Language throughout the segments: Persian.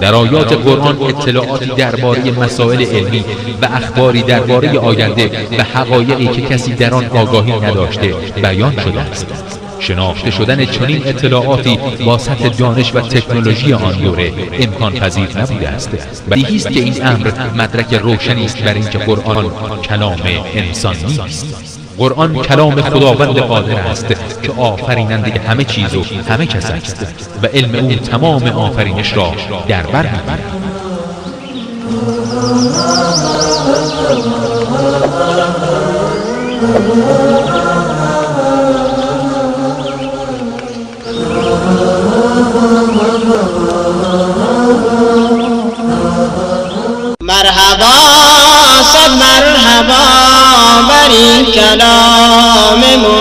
در آیات قرآن اطلاعاتی درباره مسائل علمی و اخباری درباره آینده و حقایقی که کسی در آن آگاهی نداشته بیان شده است. شناخته شدن چنین اطلاعاتی با سطح دانش و تکنولوژی آن دوره امکان پذیر نبوده است. بدیهی است که این امر مدرک روشنی است بر اینکه قرآن کلام انسان نیست. قرآن کلام خداوند قادر است که آفریننده همه چیز و همه کس است و علم او تمام آفرینش را در بر می‌گیرد. مرحبا صد مرحبا بر این کلام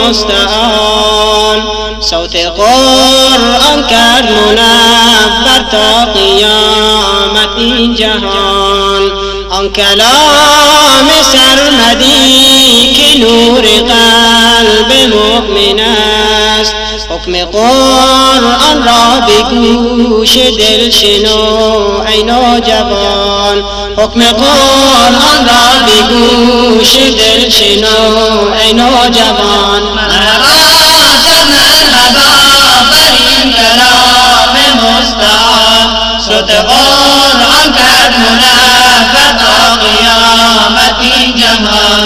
مستعان، صوت قرآن کرد منور تا قیامت این جهان. آن کلام سرمدی که نور قلب مؤمن است، حکم قرآن را به گوش دل شنو ای نوجوان، حکم قرآن را به گوش دل شنو ای نوجوان. مرحبا صد مرحبا بر این کلام مستعان، صوت قرآن کرد منور تا قیامت این جهان.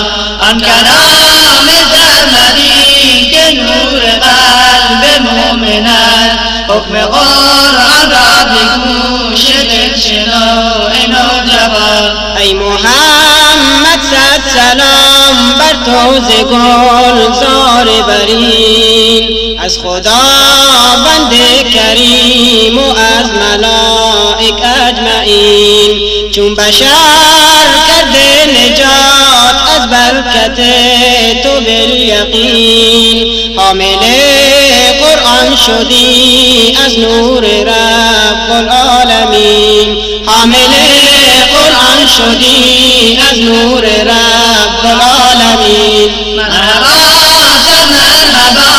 آن کلام سرمدی که نور قلب مؤمن است، حکم قرآن را به گوش دل شنو ای نوجوان. ای محمد صد سلام بر تو ز گلزار برین، از خداوند کریم و از ملائک اجمعین. چون بشر کرده نجات از برکت تو بالیقین، حامل قرآن شدی از نور رب العالمین، حامل قرآن شدی از نور رب العالمین. مرحبا صد مرحبا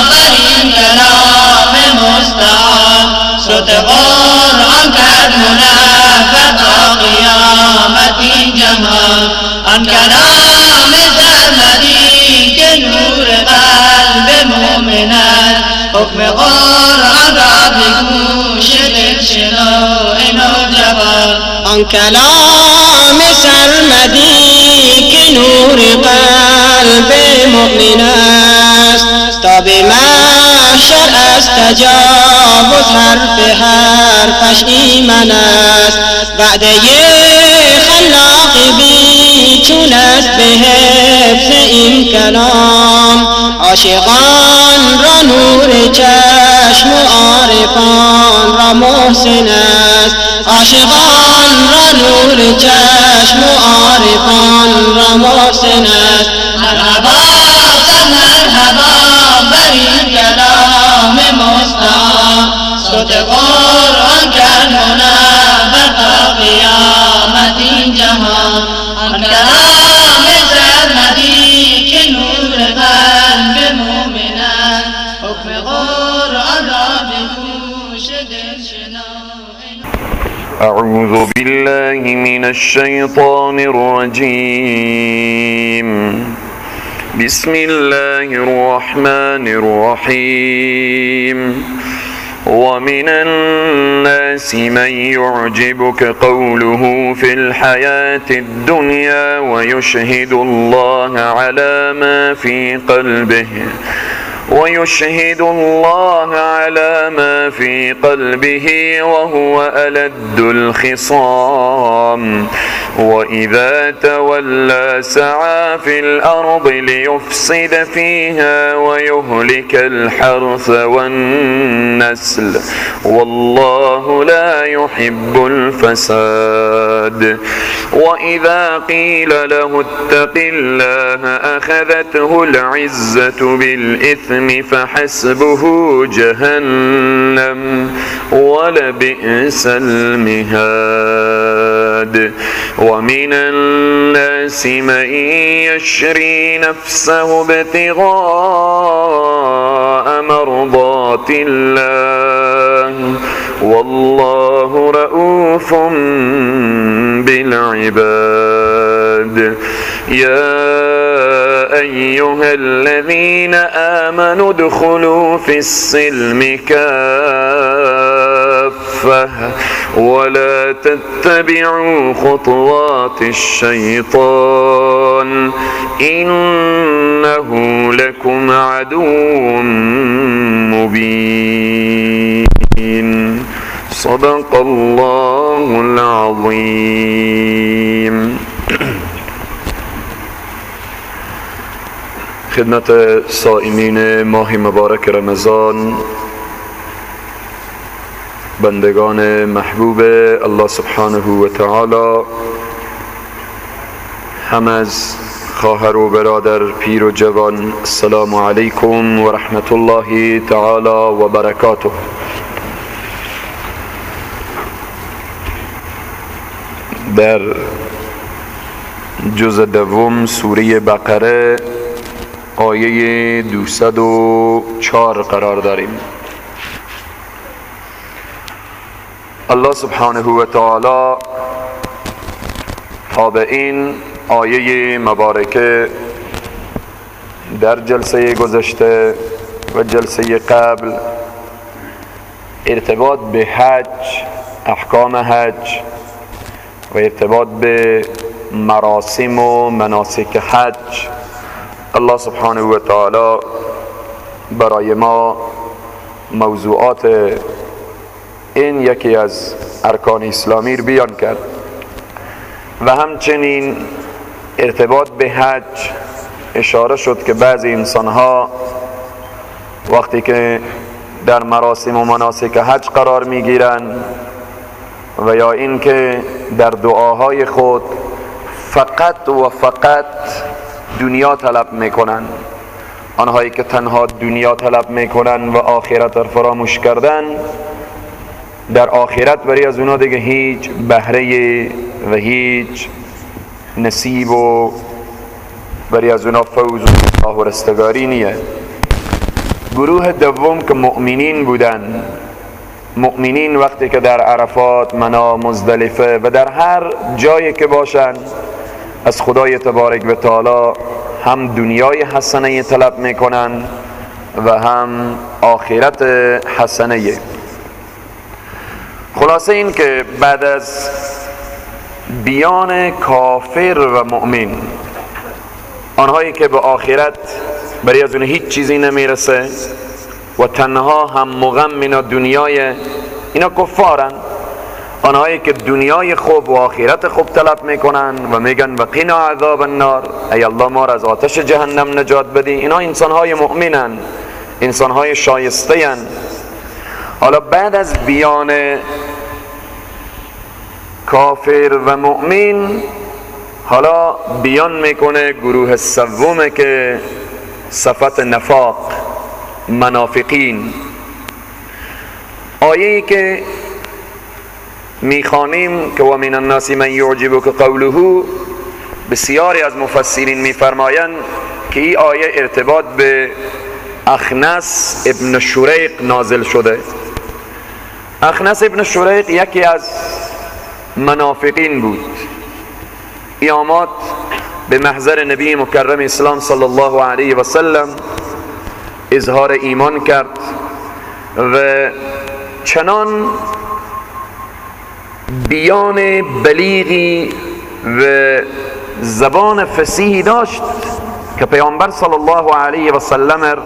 بر این کلام مستعان، صوت قرآن کرد منور تا قیامت این جهان. آن کلام سرمدی که نور قلب مؤمن است، حکم قرآن را به گوش دل شنو ای نوجوان. آن کلام سرمدی که نور قلب مؤمن است، تا به محشر از تجاوز حرف حرفش ایمن است. وعده خلاق بی چون است به حفظ این کلام، عاشقان را نور چشم و عارفان را محسن است، عاشقان را نور چشم و عارفان را محسن است. مرحبا صد مرحبا بر این کلام مستعان، صوت قرآن کرد منور تا قیامت این جهان. آن کلام سرمدی که نور قلب مؤمن است، حکم قرآن را به گوش دل شنو. اعوذ بالله من الشیطان الرجیم. بسم الله الرحمن الرحیم. ومن الناس من يعجبك قوله في الحياة الدنيا ويشهد الله على ما في قلبه ويشهد الله على ما في قلبه وهو ألد الخصام. وإذا تولى سعى في الأرض ليفسد فيها ويهلك الحرث والنسل والله لا يحب الفساد. وإذا قيل له اتق الله أخذته العزة بالإثم فحسبه جهنم ولبئس المهاد. ومن الناس من يشري نفسه ابتغاء مرضات الله والله رؤوف بالعباد. يا أيها الذين آمنوا ادخلوا في السلم كافة ولا تتبعوا خطوات الشيطان إنه لكم عدو مبين. صدق الله العظیم. خدمت صائمین ماه مبارک رمضان، بندگان محبوب الله سبحانه و تعالی، هم از خواهر و برادر، پیر و جوان، السلام علیکم و رحمت الله تعالی و برکاته. در جزء دوم سوره بقره آیه 204 قرار داریم. الله سبحانه و تعالی تا به این آیه مبارکه در جلسه گذشته و جلسه قبل ارتباط به حج، احکام حج و ارتباط به مراسم و مناسک حج، الله سبحانه و تعالی برای ما موضوعات این یکی از ارکان اسلامی رو بیان کرد و همچنین ارتباط به حج اشاره شد که بعضی انسانها وقتی که در مراسم و مناسک حج قرار میگیرن و یا اینکه در دعاهای خود فقط و فقط دنیا طلب میکنن، آنهایی که تنها دنیا طلب میکنن و آخرت را فراموش کردن، در آخرت برای از اونا دیگه هیچ بهره و هیچ نصیب و برای از اونا فوز و رستگاری نیه. گروه دوم که مؤمنین بودن، مؤمنین وقتی که در عرفات، منا، مزدلفه و در هر جایی که باشن از خدای تبارک و تعالی هم دنیای حسنه طلب میکنن و هم آخرت حسنه. خلاصه این که بعد از بیان کافر و مؤمن، آنهایی که به آخرت برای از اون هیچ چیزی نمیرسه و تنها هم مغم اینا دنیای اینا کفارن، آنهایی که دنیای خوب و آخرت خوب طلب میکنن و میگن وقینا عذاب النار، ای الله ما را از آتش جهنم نجات بدی، اینا انسانهای مؤمنن، انسانهای شایسته ان. حالا بعد از بیان کافر و مؤمن، حالا بیان میکنه گروه سومه که صفت نفاق، منافقین. آیه‌ای که میخوانیم که و من الناس من یعجبک قوله، بسیاری از مفسرین میفرمایند که این آیه ارتباط به اخنس ابن شریق نازل شده. اخنس ابن شریق یکی از منافقین بود. ای آمد به محضر نبی مکرم اسلام صلی الله علیه و سلم اظهار ایمان کرد و چنان بیان بلیغی و زبان فصیحی داشت که پیامبر صلی الله علیه و سلم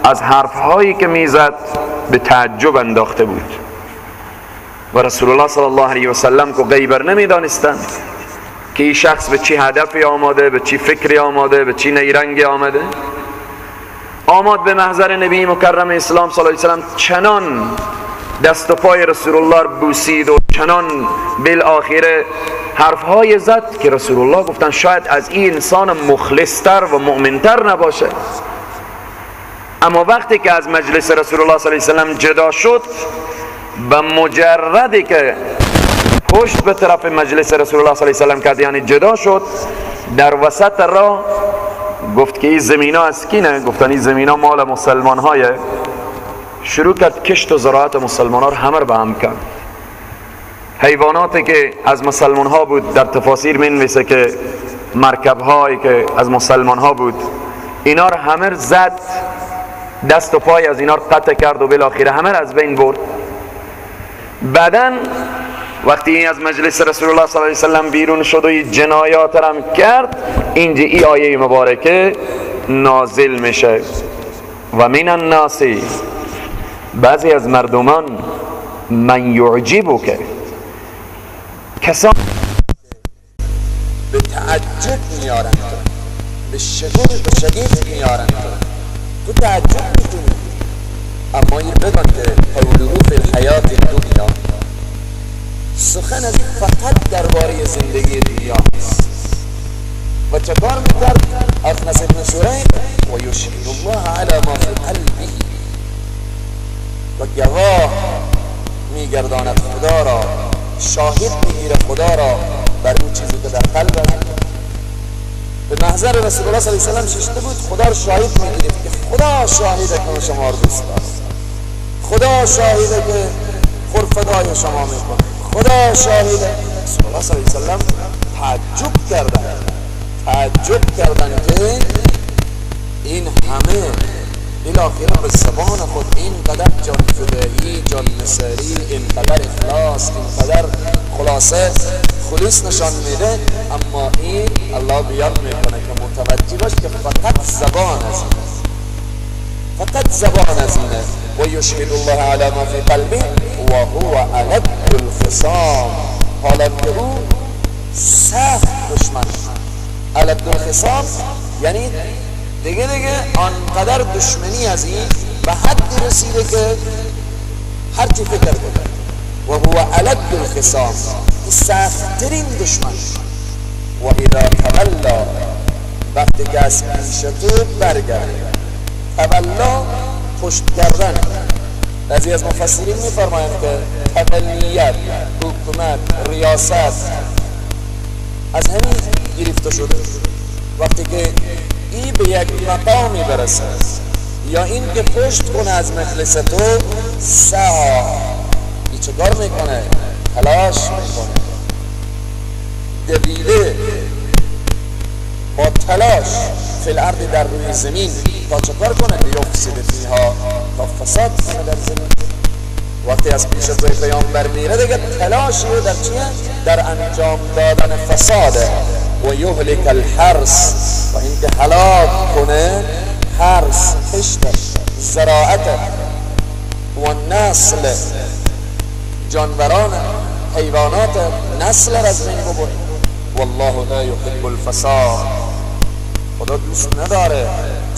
از حرفهایی که میزد به تعجب انداخته بود و رسول الله صلی الله علیه و سلم که غیبر نمیدانستند که این شخص به چی هدفی آماده، به چی فکری آماده، به چی نیرنگی آمده. آمد به محضر نبی مکرم اسلام صلی الله علیه و سلم، چنان دست و پای رسول الله بوسید و چنان بالآخره حرفهای زد که رسول الله گفتن شاید از این انسان مخلصتر و مؤمنتر نباشه. اما وقتی که از مجلس رسول الله صلی الله علیه و سلم جدا شد، به مجردی که پشت به طرف مجلس رسول الله صلی الله علیه و سلم کرد، یعنی جدا شد، در وسط راه گفت که این زمینا از کینه؟ گفتن این زمینا مال مسلمان های شروع کرد کشت و زراعت مسلمان ها رو همه رو به هم کرد. حیواناتی که از مسلمان ها بود، در تفاسیر می نویسه که مرکب هایی که از مسلمان ها بود، اینا رو همه زد، دست و پای از اینا رو قطع کرد و بالاخره همه رو از بین برد. بعداً وقتی این از مجلس رسول الله صلی الله علیه وسلم بیرون شد و این جنایات را کرد، اینجا ای آیه مبارکه نازل میشه. و من الناس، بعضی از مردمان، من یعجبک، کسان به تعجب میارن تو، به شگفت میارن تو، تو تعجب میکنی، اما این بدان که قوله فی الحیات الدنیا، سخن از این فقط درباره زندگی دنیا است. و چه کار میکرد اخنس ابن شریق؟ و یشهد الله علی ما فی قلبه، و گواه میگرداند خدا را، شاهد میگیره خدا را بر اون چیزی که در قلب است. به محضر رسول الله صلی الله علیه و سلم ششته بود، خدا را شاهد میگیرید که خدا شاهده که شما رو دوست دارد، خدا شاهده که خرفدای شما میکنه، خدا شاهده. رسول الله صلی الله علیه و سلم تعجب کردن، تعجب کردن که این همه بالاخره به زبان خود اینقدر جان فدایی، جان نثاری، اینقدر اخلاص، اینقدر خلاصه خلوص نشان میده، اما این الله بیان میکنه که متوجه باش که فقط زبان از اینه، فقط زبان از اینه. و یشهد الله علی ما فی قلبه و هو الد الخصام، حالا که او سخت دشمن. الد الخصام یعنی دیگه آنقدر دشمنی از این به حد رسیده که هرچی فکر کنه. و هو الد الخصام، سخت‌ترین دشمن. و اذا تولا، وقتی که از پیش تو برگرده، تولا پشت کردن. بعضی از مفسرین میفرمایند که تولیت، حکومت، ریاست از همین گرفته شده. وقتی که ای به یک مقامی برسه یا این که پشت کنه از مجلس تو، سعی ای چکار میکنه؟ تلاش میکنه، دویده با تلاش فی الارض، در روی زمین، تا چکار کنه؟ لیفسد فیها، تا فساد کنه در زمین. وقتی از پیش توی پیامبر میره دیگه تلاشی در چیه؟ در انجام دادن فساده. و یهلک الحرث، و اینکه هلاک کنه حرث، کشت، زراعت، و نسل جانوران، حیوانات، نسل را از بین ببره. والله لا یحب الفساد، خدا دوست نداره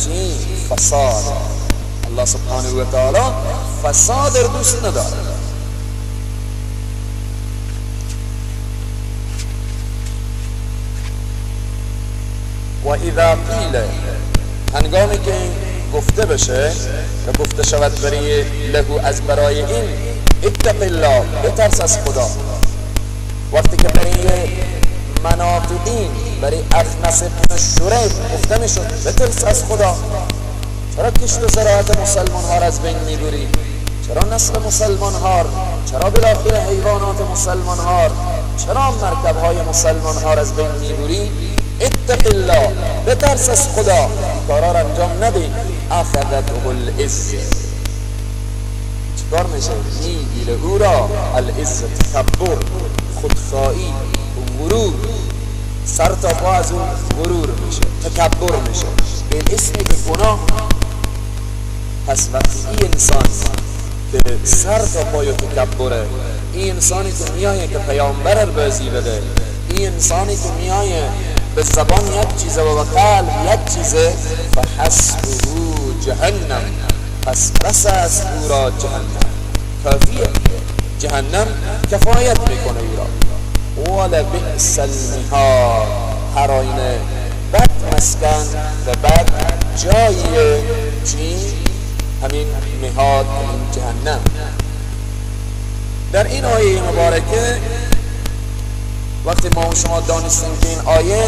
چی؟ فساد. الله سبحانه و تعالی فساد را دوست نداره. و اذا قیل، هنگامی که گفته بشه و گفته شود برای لهو، از برای این، اتق الله، بترس از خدا. وقتی که برای منافقین، برای اخنس ابن شریق گفته میشد بترس از خدا، چرا کشت و زراعت مسلمان ها را از بین میبری؟ چرا نسل مسلمان ها، چرا بالاخره حیوانات مسلمان ها، چرا مرکب های مسلمان ها را از بین میبری؟ اتق الله، بترس از خدا، این کارا را انجام ندی. اخذته العزه، چیکار میشه؟ میگیره او را العزه، تکبر، خودخواهی، غرور، سر تا پا از اون غرور میشه، تکبر میشه، به اسمی به گناه. پس وقتی این انسان که سر تا پای تکبره، این انسانی که میایه که پیامبر رو بازی بده، این انسانی که میایه به زبان یک چیزه و به قلب یک چیزه، فحسبه جهنم، پس بس است او را جهنم، کافیه، جهنم کفایت میکنه او را. ولبئس المهاد، هر آینه بد مسکن و بد جای چی؟ همین مهاد، همین جهنم. در این آیه مبارکه وقتی ما و شما دانستیم که این آیه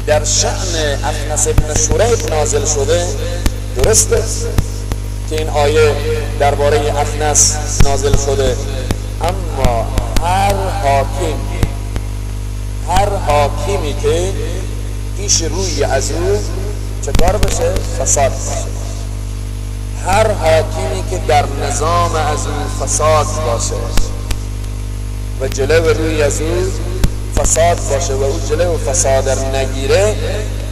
در شأن اخنس ابن شریق نازل شده، درسته که این آیه درباره اخنس نازل شده، اما هر حاکمی که پیش روی از او چکار بشه؟ فساد باشه. هر حاکمی که در نظام از او فساد باشه و جلو روی از او فساد باشه و او جلو فساد نگیره،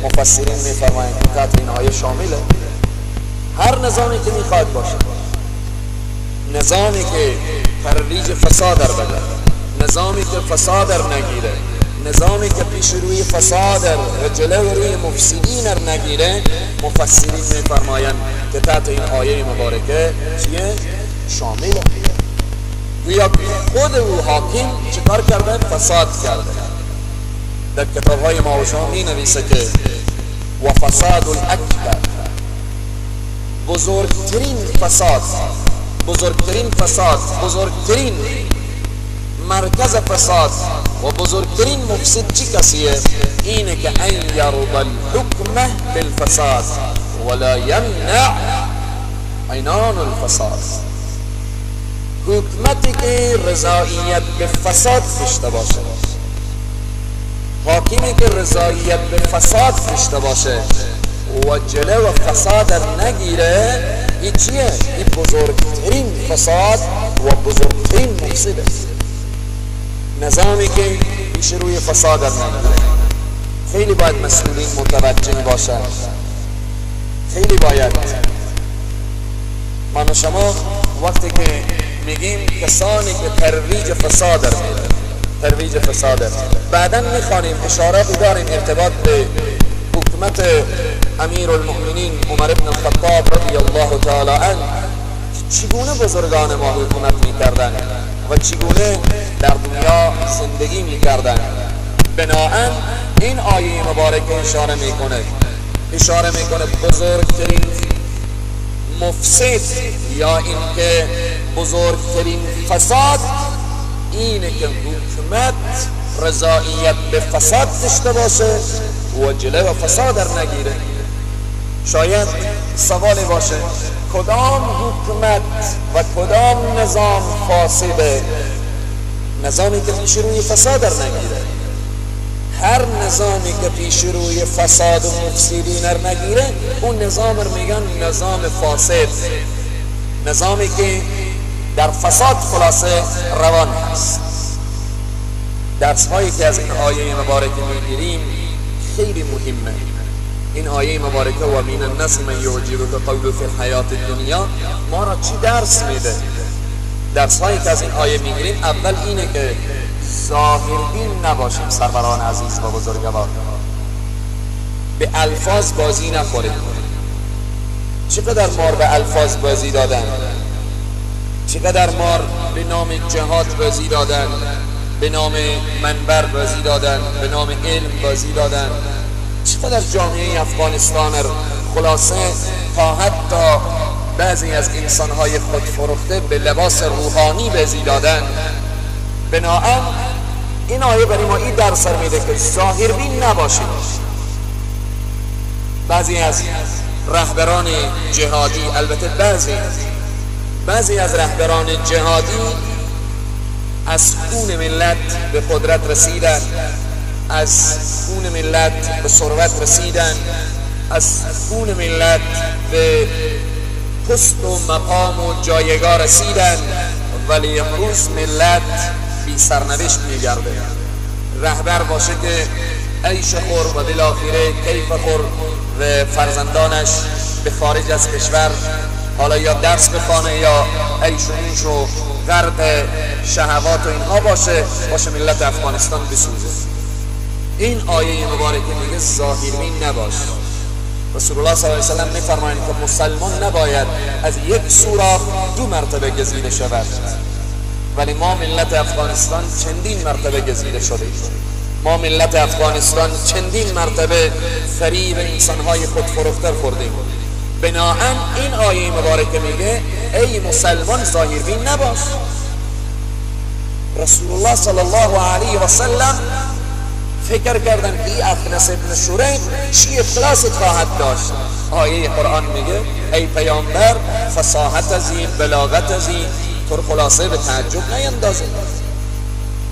مفسرین میفرمایند که تحت این آیه شامله. هر نظامی که میخواد باشه، نظامی که ترویج فساد در بده، نظامی که فساد در نگیره، نظامی که پیش روی فساد و جلو روی مفسدین نگیره، مفسرین میفرمایند که تحت این آیه مبارکه چیه؟ شامله. گویا خود او حاکم چکار کرده؟ فساد کرده. در کتاب های ما و شما می نویسه که و فساد الاکبر، بزرگترین فساد، بزرگترین فساد، بزرگترین مرکز فساد و بزرگترین مفسد چی کسیه؟ اینه که ان یرضى الحکم بالفساد ولا یمنع عنان الفساد. حکمتی که رضاییت به فساد داشته باشه، حاکمی که رضاییت به فساد داشته باشه و جلو فساد نگیره، این چیه؟ این بزرگترین فساد و بزرگترین مفسده. نظامی که پیش روی فساد نگیره. خیلی باید مسئولین متوجه باشن، خیلی باید. من و شما وقتی که میگیم کسانی که ترویج فساد میده، ترویج فساد، بعدا میخوانیم اشاراتی داریم ارتباط به حکومت امیر المؤمنین عمر بن الخطاب رضی الله تعالی عنه، چگونه بزرگان ما حکومت میکردن و چگونه در دنیا زندگی میکردن. بناهن این آیه مبارکه اشاره میکنه، اشاره میکنه بزرگترین مفسد یا اینکه بزرگترین فساد اینه که حکومت رضاییت به فساد داشته باشه و جلو فساد نگیره. شاید سوال باشه کدام حکومت و کدام نظام فاسده؟ نظامی که پیش روی فساد نگیره. هر نظامی که پیش روی فساد و مفسدین نگیره، اون نظام رو میگن نظام فاسد، نظامی که در فساد خلاصه روان هست. درس هایی که از این آیه مبارکه میگیریم خیلی مهمه. این آیه مبارکه و من الناس من یعجبک قوله فی الحیات الدنیا ما را چی درس میده؟ درس هایی که از این آیه میگیریم اول اینه که ظاهربین نباشیم. سروران عزیز و بزرگوار، به الفاظ بازی نخوریم. چقدر مار به الفاظ بازی دادن، چقدر مار به نام جهاد بازی دادن، به نام منبر بازی دادن، به نام علم بازی دادن. چقدر جامعه افغانستان خلاصه تا حتی بعضی از انسانهای خودفروخته به لباس روحانی بازی دادن. بناهن این آیه برای ما این درس میده که ظاهربین نباشیم. بعضی از رهبران جهادی، البته بعضی از رهبران جهادی از خون ملت به قدرت رسیدن، از خون ملت به ثروت رسیدن، از خون ملت به پست و مقام و جایگاه رسیدن، ولی امروز ملت بی سرنوشت میگرده. رهبر باشه که عیش خور و بالاخره کیف خور و فرزندانش به خارج از کشور حالا یا درس بخوانه یا عیش و نوش و غرق شهوات و اینها باشه ملت افغانستان بسوزه. این آیه مبارکه میگه ظاهربین نباش. رسول الله صلی الله علیه و سلم میفرمایند که مسلمان نباید از یک سوراخ دو مرتبه گزیده شود، ولی ما ملت افغانستان چندین مرتبه گزیده شده. ما ملت افغانستان چندین مرتبه فریب انسانهای خودفروخته خوردیم. بناهن این آیه مبارکه میگه ای مسلمان ظاهربین نباش. رسول الله صلی الله علیه و سلم فکر کردن که این اخنس ابن شریق چی اخلاص خواهد داشت. آیه قرآن میگه ای پیامبر فصاحت از این، بلاغت از این، تو خلاصه به تعجب نیندازه،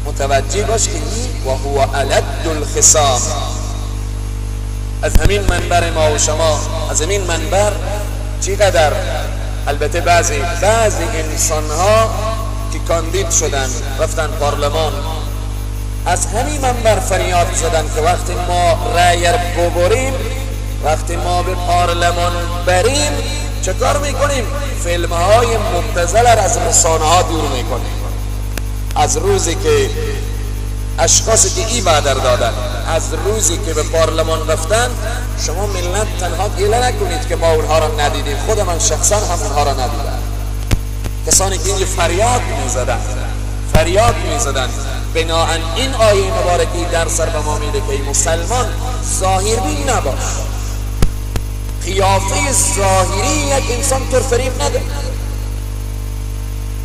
متوجه باش که این و هو الد الخصام. از همین منبر ما و شما، از همین منبر چقدر البته بعضی انسان ها که کاندید شدن رفتن پارلمان، از همین منبر فریاد زدن که وقتی ما رأی ببریم، وقتی ما به پارلمان بریم چه کار میکنیم؟ فیلم های مبتذل را از رسانه ها دور میکنیم. از روزی که اشخاصی که ای وعده دادن، از روزی که به پارلمان رفتن، شما ملت تنها گله نکنید که ما اونها را ندیدیم، خود من شخصا هم اونها را ندیدم. کسانی که اینجا فریاد میزدن، بناهن این آیه مبارکی در سر به ما میده که ای مسلمان ظاهربین نباش، قیافه ظاهری یک انسان تو فریب نده،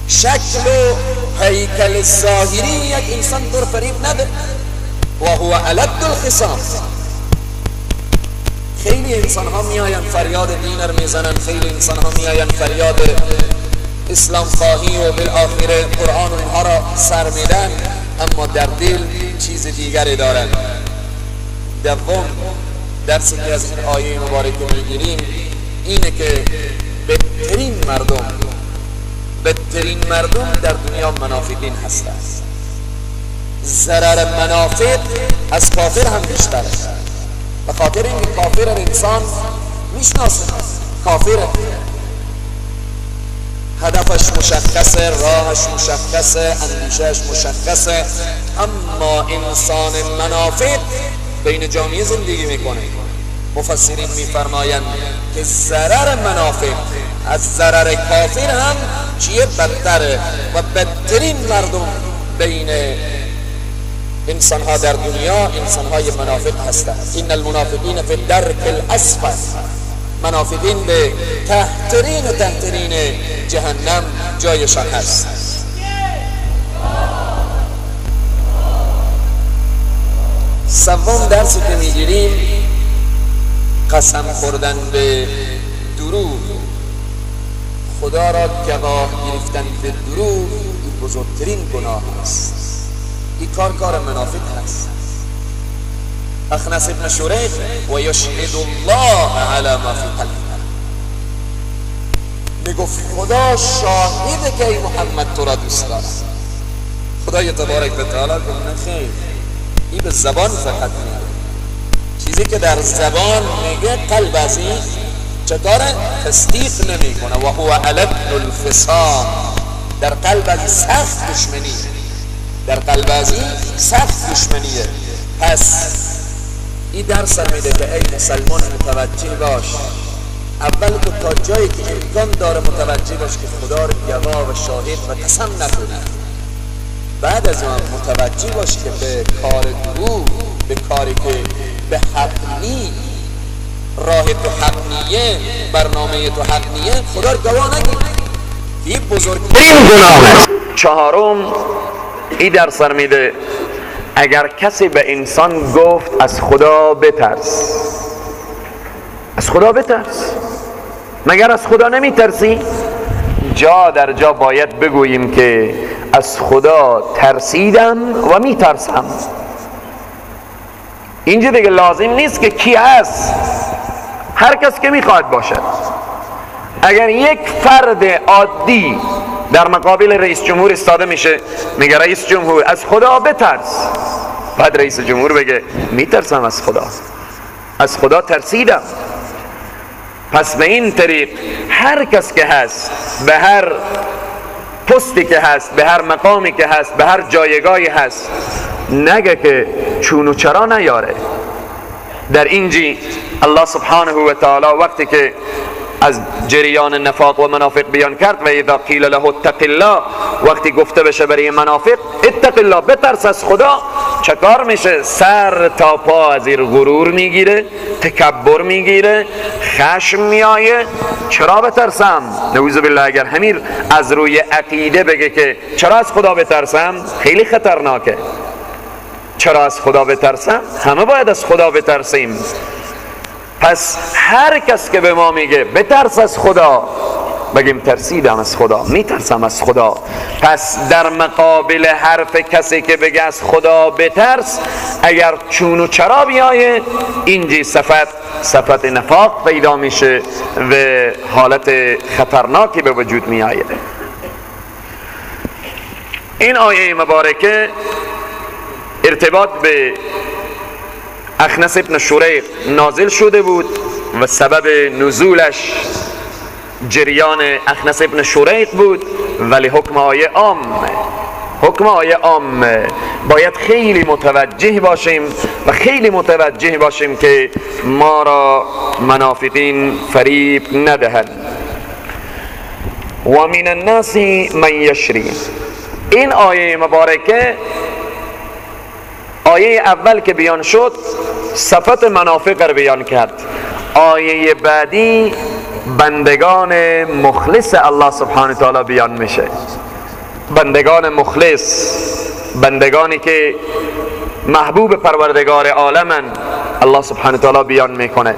شکل و هیکل ظاهری یک انسان تو فریب نده. و هو الد الخصام. خیلی انسان ها میآیند فریاد دین رو میزنن، خیلی انسان ها میآیند فریاد اسلام خواهی و بالآخره قرآن و اینها را سر میدن، اما در دل چیز دیگری دارن. دوم درسی که از این آیه مبارکه میگیریم اینه که بدترین مردم در دنیا منافقین هستند. ضرر منافق از کافر هم بیشتر است، به خاطر اینکه کافر انسان میشناسه، کافر هدفش مشخصه، راهش مشخصه، اندیشهش مشخصه، اما انسان منافق بین جامعه زندگی میکنه. مفسرین میفرمایند که ضرر منافق از ضرر کافر هم چیه؟ بدتره. و بدترین مردم بین انسانها در دنیا انسانهای منافق هستند. ان المنافقین فی الدرک الاسفل، منافقین به تحترین و تحترین جهنم جایشان هست. سوم درسی که میگیریم قسم خوردن به دروغ، خدا را گواه گرفتن به دروغ بزرگترین گناه است. این کار منافق هست. اخنس ابن شریح و یشهد الله علی ما فی قلبه، میگفت خدا شاهده که ای محمد تو را دوست دارم. خدای تبارک و تعالی گفت نه خیر، این به زبان فقط میگه، چیزی که در زبان میگه قلب از این چطوره؟ تصدیق نمیکنه. و هو الد الخصام، در قلب از این سخت دشمنیه، در قلب از این سخت دشمنیه. پس این درس میده که ای مسلمان متوجه باش، اول تو تا جایی که امکان داره متوجه باش که خدا رو گواه و شاهد و قسم نکنی. بعد از آن متوجه باش که به کار دروغ، به کاری که به حق نی، راه تو حق نیه، برنامه تو حق نیه، خدا رو گواه نگیر. این بزرگترین گناه است. چهارم این درس میده اگر کسی به انسان گفت از خدا بترس، از خدا بترس، مگر از خدا نمیترسی؟ جا در جا باید بگوییم که از خدا ترسیدم و میترسم. اینجا دیگه لازم نیست که کی هست، هر کس که میخواد باشد. اگر یک فرد عادی در مقابل رئیس جمهور ایستاده میشه، میگه رئیس جمهور از خدا بترس، بعد رئیس جمهور بگه میترسم از خدا، از خدا ترسیدم. پس به این طریق هر کس که هست، به هر پستی که هست، به هر مقامی که هست، به هر جایگاهی هست، نگه که چون و چرا نیاره. در اینجی الله سبحانه و تعالی وقتی که از جریان نفاق و منافق بیان کرد، و اذا قیل له اتق الله، وقتی گفته بشه برای منافق اتق الله، بترس از خدا، چکار میشه؟ سر تا پا از این غرور میگیره، تکبر میگیره، خشم میآیه. چرا بترسم؟ نعوذ بالله. اگر همین از روی عقیده بگه که چرا از خدا بترسم، خیلی خطرناکه. چرا از خدا بترسم؟ همه باید از خدا بترسیم. پس هر کس که به ما میگه بترس از خدا، بگیم ترسیدم از خدا، میترسم از خدا. پس در مقابل حرف کسی که بگه از خدا بترس، اگر چون و چرا بیایه، اینجی صفت نفاق پیدا میشه و حالت خطرناکی به وجود میآید. این آیه مبارکه ارتباط به اخنس ابن شریق نازل شده بود و سبب نزولش جریان اخنس ابن شریق بود، ولی حکم آیه عامه، حکم آیه عامه. باید خیلی متوجه باشیم و خیلی متوجه باشیم که ما را منافقین فریب ندهند. و من الناس من یشری. این آیه مبارکه، آیه اول که بیان شد صفت منافق را بیان کرد. آیه بعدی بندگان مخلص الله سبحانه تعالی بیان میشه. بندگان مخلص، بندگانی که محبوب پروردگار عالمن، الله سبحانه تعالی بیان میکنه.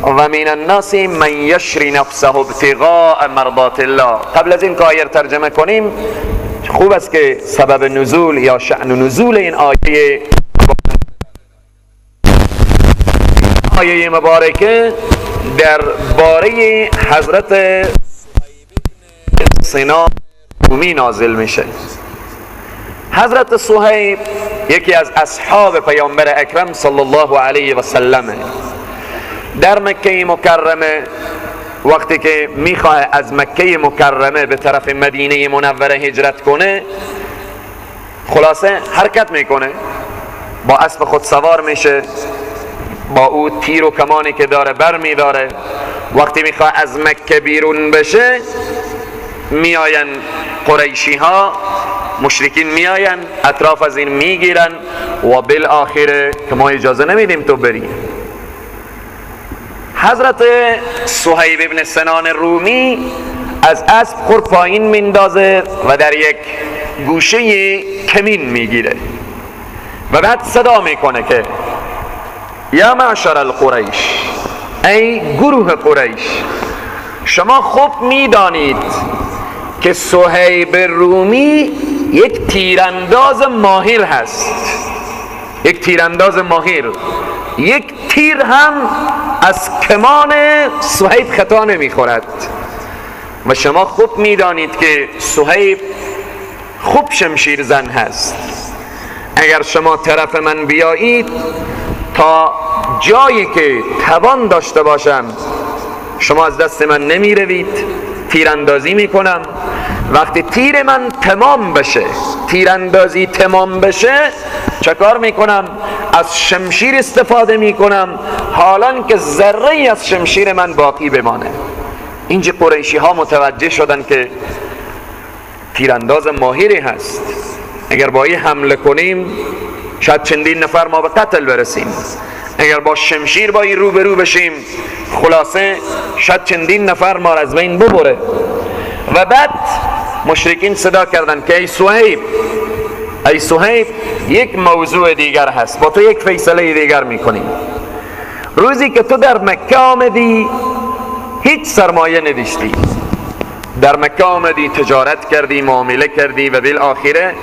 و من الناس من یشری نفسه ابتغاء مرضات الله. قبل از این که آیه ترجمه کنیم، خوب است که سبب نزول یا شأن نزول این آیه مبارکه در باره حضرت صهیب بن سنان رومی نازل میشه. حضرت صهیب یکی از اصحاب پیامبر اکرم صلی الله علیه و سلم در مکه مکرمه، وقتی که میخواه از مکه مکرمه به طرف مدینه منوره هجرت کنه، خلاصه حرکت میکنه، با اسب خود سوار میشه، با او تیر و کمانی که داره بر میداره. وقتی میخواه از مکه بیرون بشه، میآین قریشی ها، مشرکین میآین اطراف از این میگیرن و بالآخره که ما اجازه نمیدیم تو بری. حضرت صهیب ابن سنان رومی از اسب خور پایین میندازه و در یک گوشه کمین میگیره و بعد صدا میکنه که یا معشر القریش، ای گروه قریش، شما خوب میدانید که صهیب رومی یک تیرانداز ماهر هست، یک تیرانداز ماهر، یک تیر هم از کمان صهیب خطا نمیخورد و شما خوب میدانید که صهیب خوب شمشیر زن هست. اگر شما طرف من بیایید، تا جایی که توان داشته باشم شما از دست من نمی روید، تیراندازی میکنم. وقتی تیر من تمام بشه، تیراندازی تمام بشه، چه کار میکنم؟ از شمشیر استفاده میکنم، حالان که ذره از شمشیر من باقی بمانه. اینجا قریشی ها متوجه شدن که تیرانداز ماهری هست، اگر با این حمله کنیم شاید چندین نفر ما به قتل برسیم، اگر با شمشیر با این روبرو بشیم، خلاصه شاید چندین نفر ما را از بین ببره. و بعد مشرکین صدا کردن که ای صهیب، ای صهیب، یک موضوع دیگر هست، با تو یک فیصله دیگر میکنیم. روزی که تو در مکه آمدی هیچ سرمایه نداشتی، در مکه آمدی تجارت کردی، معامله کردی و بالآخره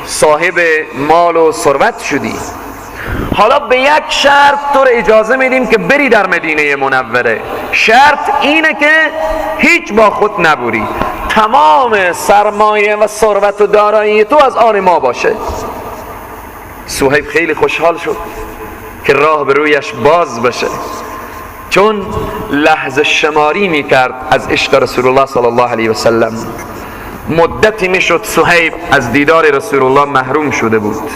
صاحب مال و ثروت شدی. حالا به یک شرط تو رو اجازه میدیم که بری در مدینه منوره. شرط اینه که هیچ با خود نبری، تمام سرمایه و ثروت و دارایی تو از آن ما باشه. صهیب خیلی خوشحال شد که راه به رویش باز بشه، چون لحظه شماری میکرد از عشق رسول الله صلی الله علیه و سلم. مدتی میشد صهیب از دیدار رسول الله محروم شده بود،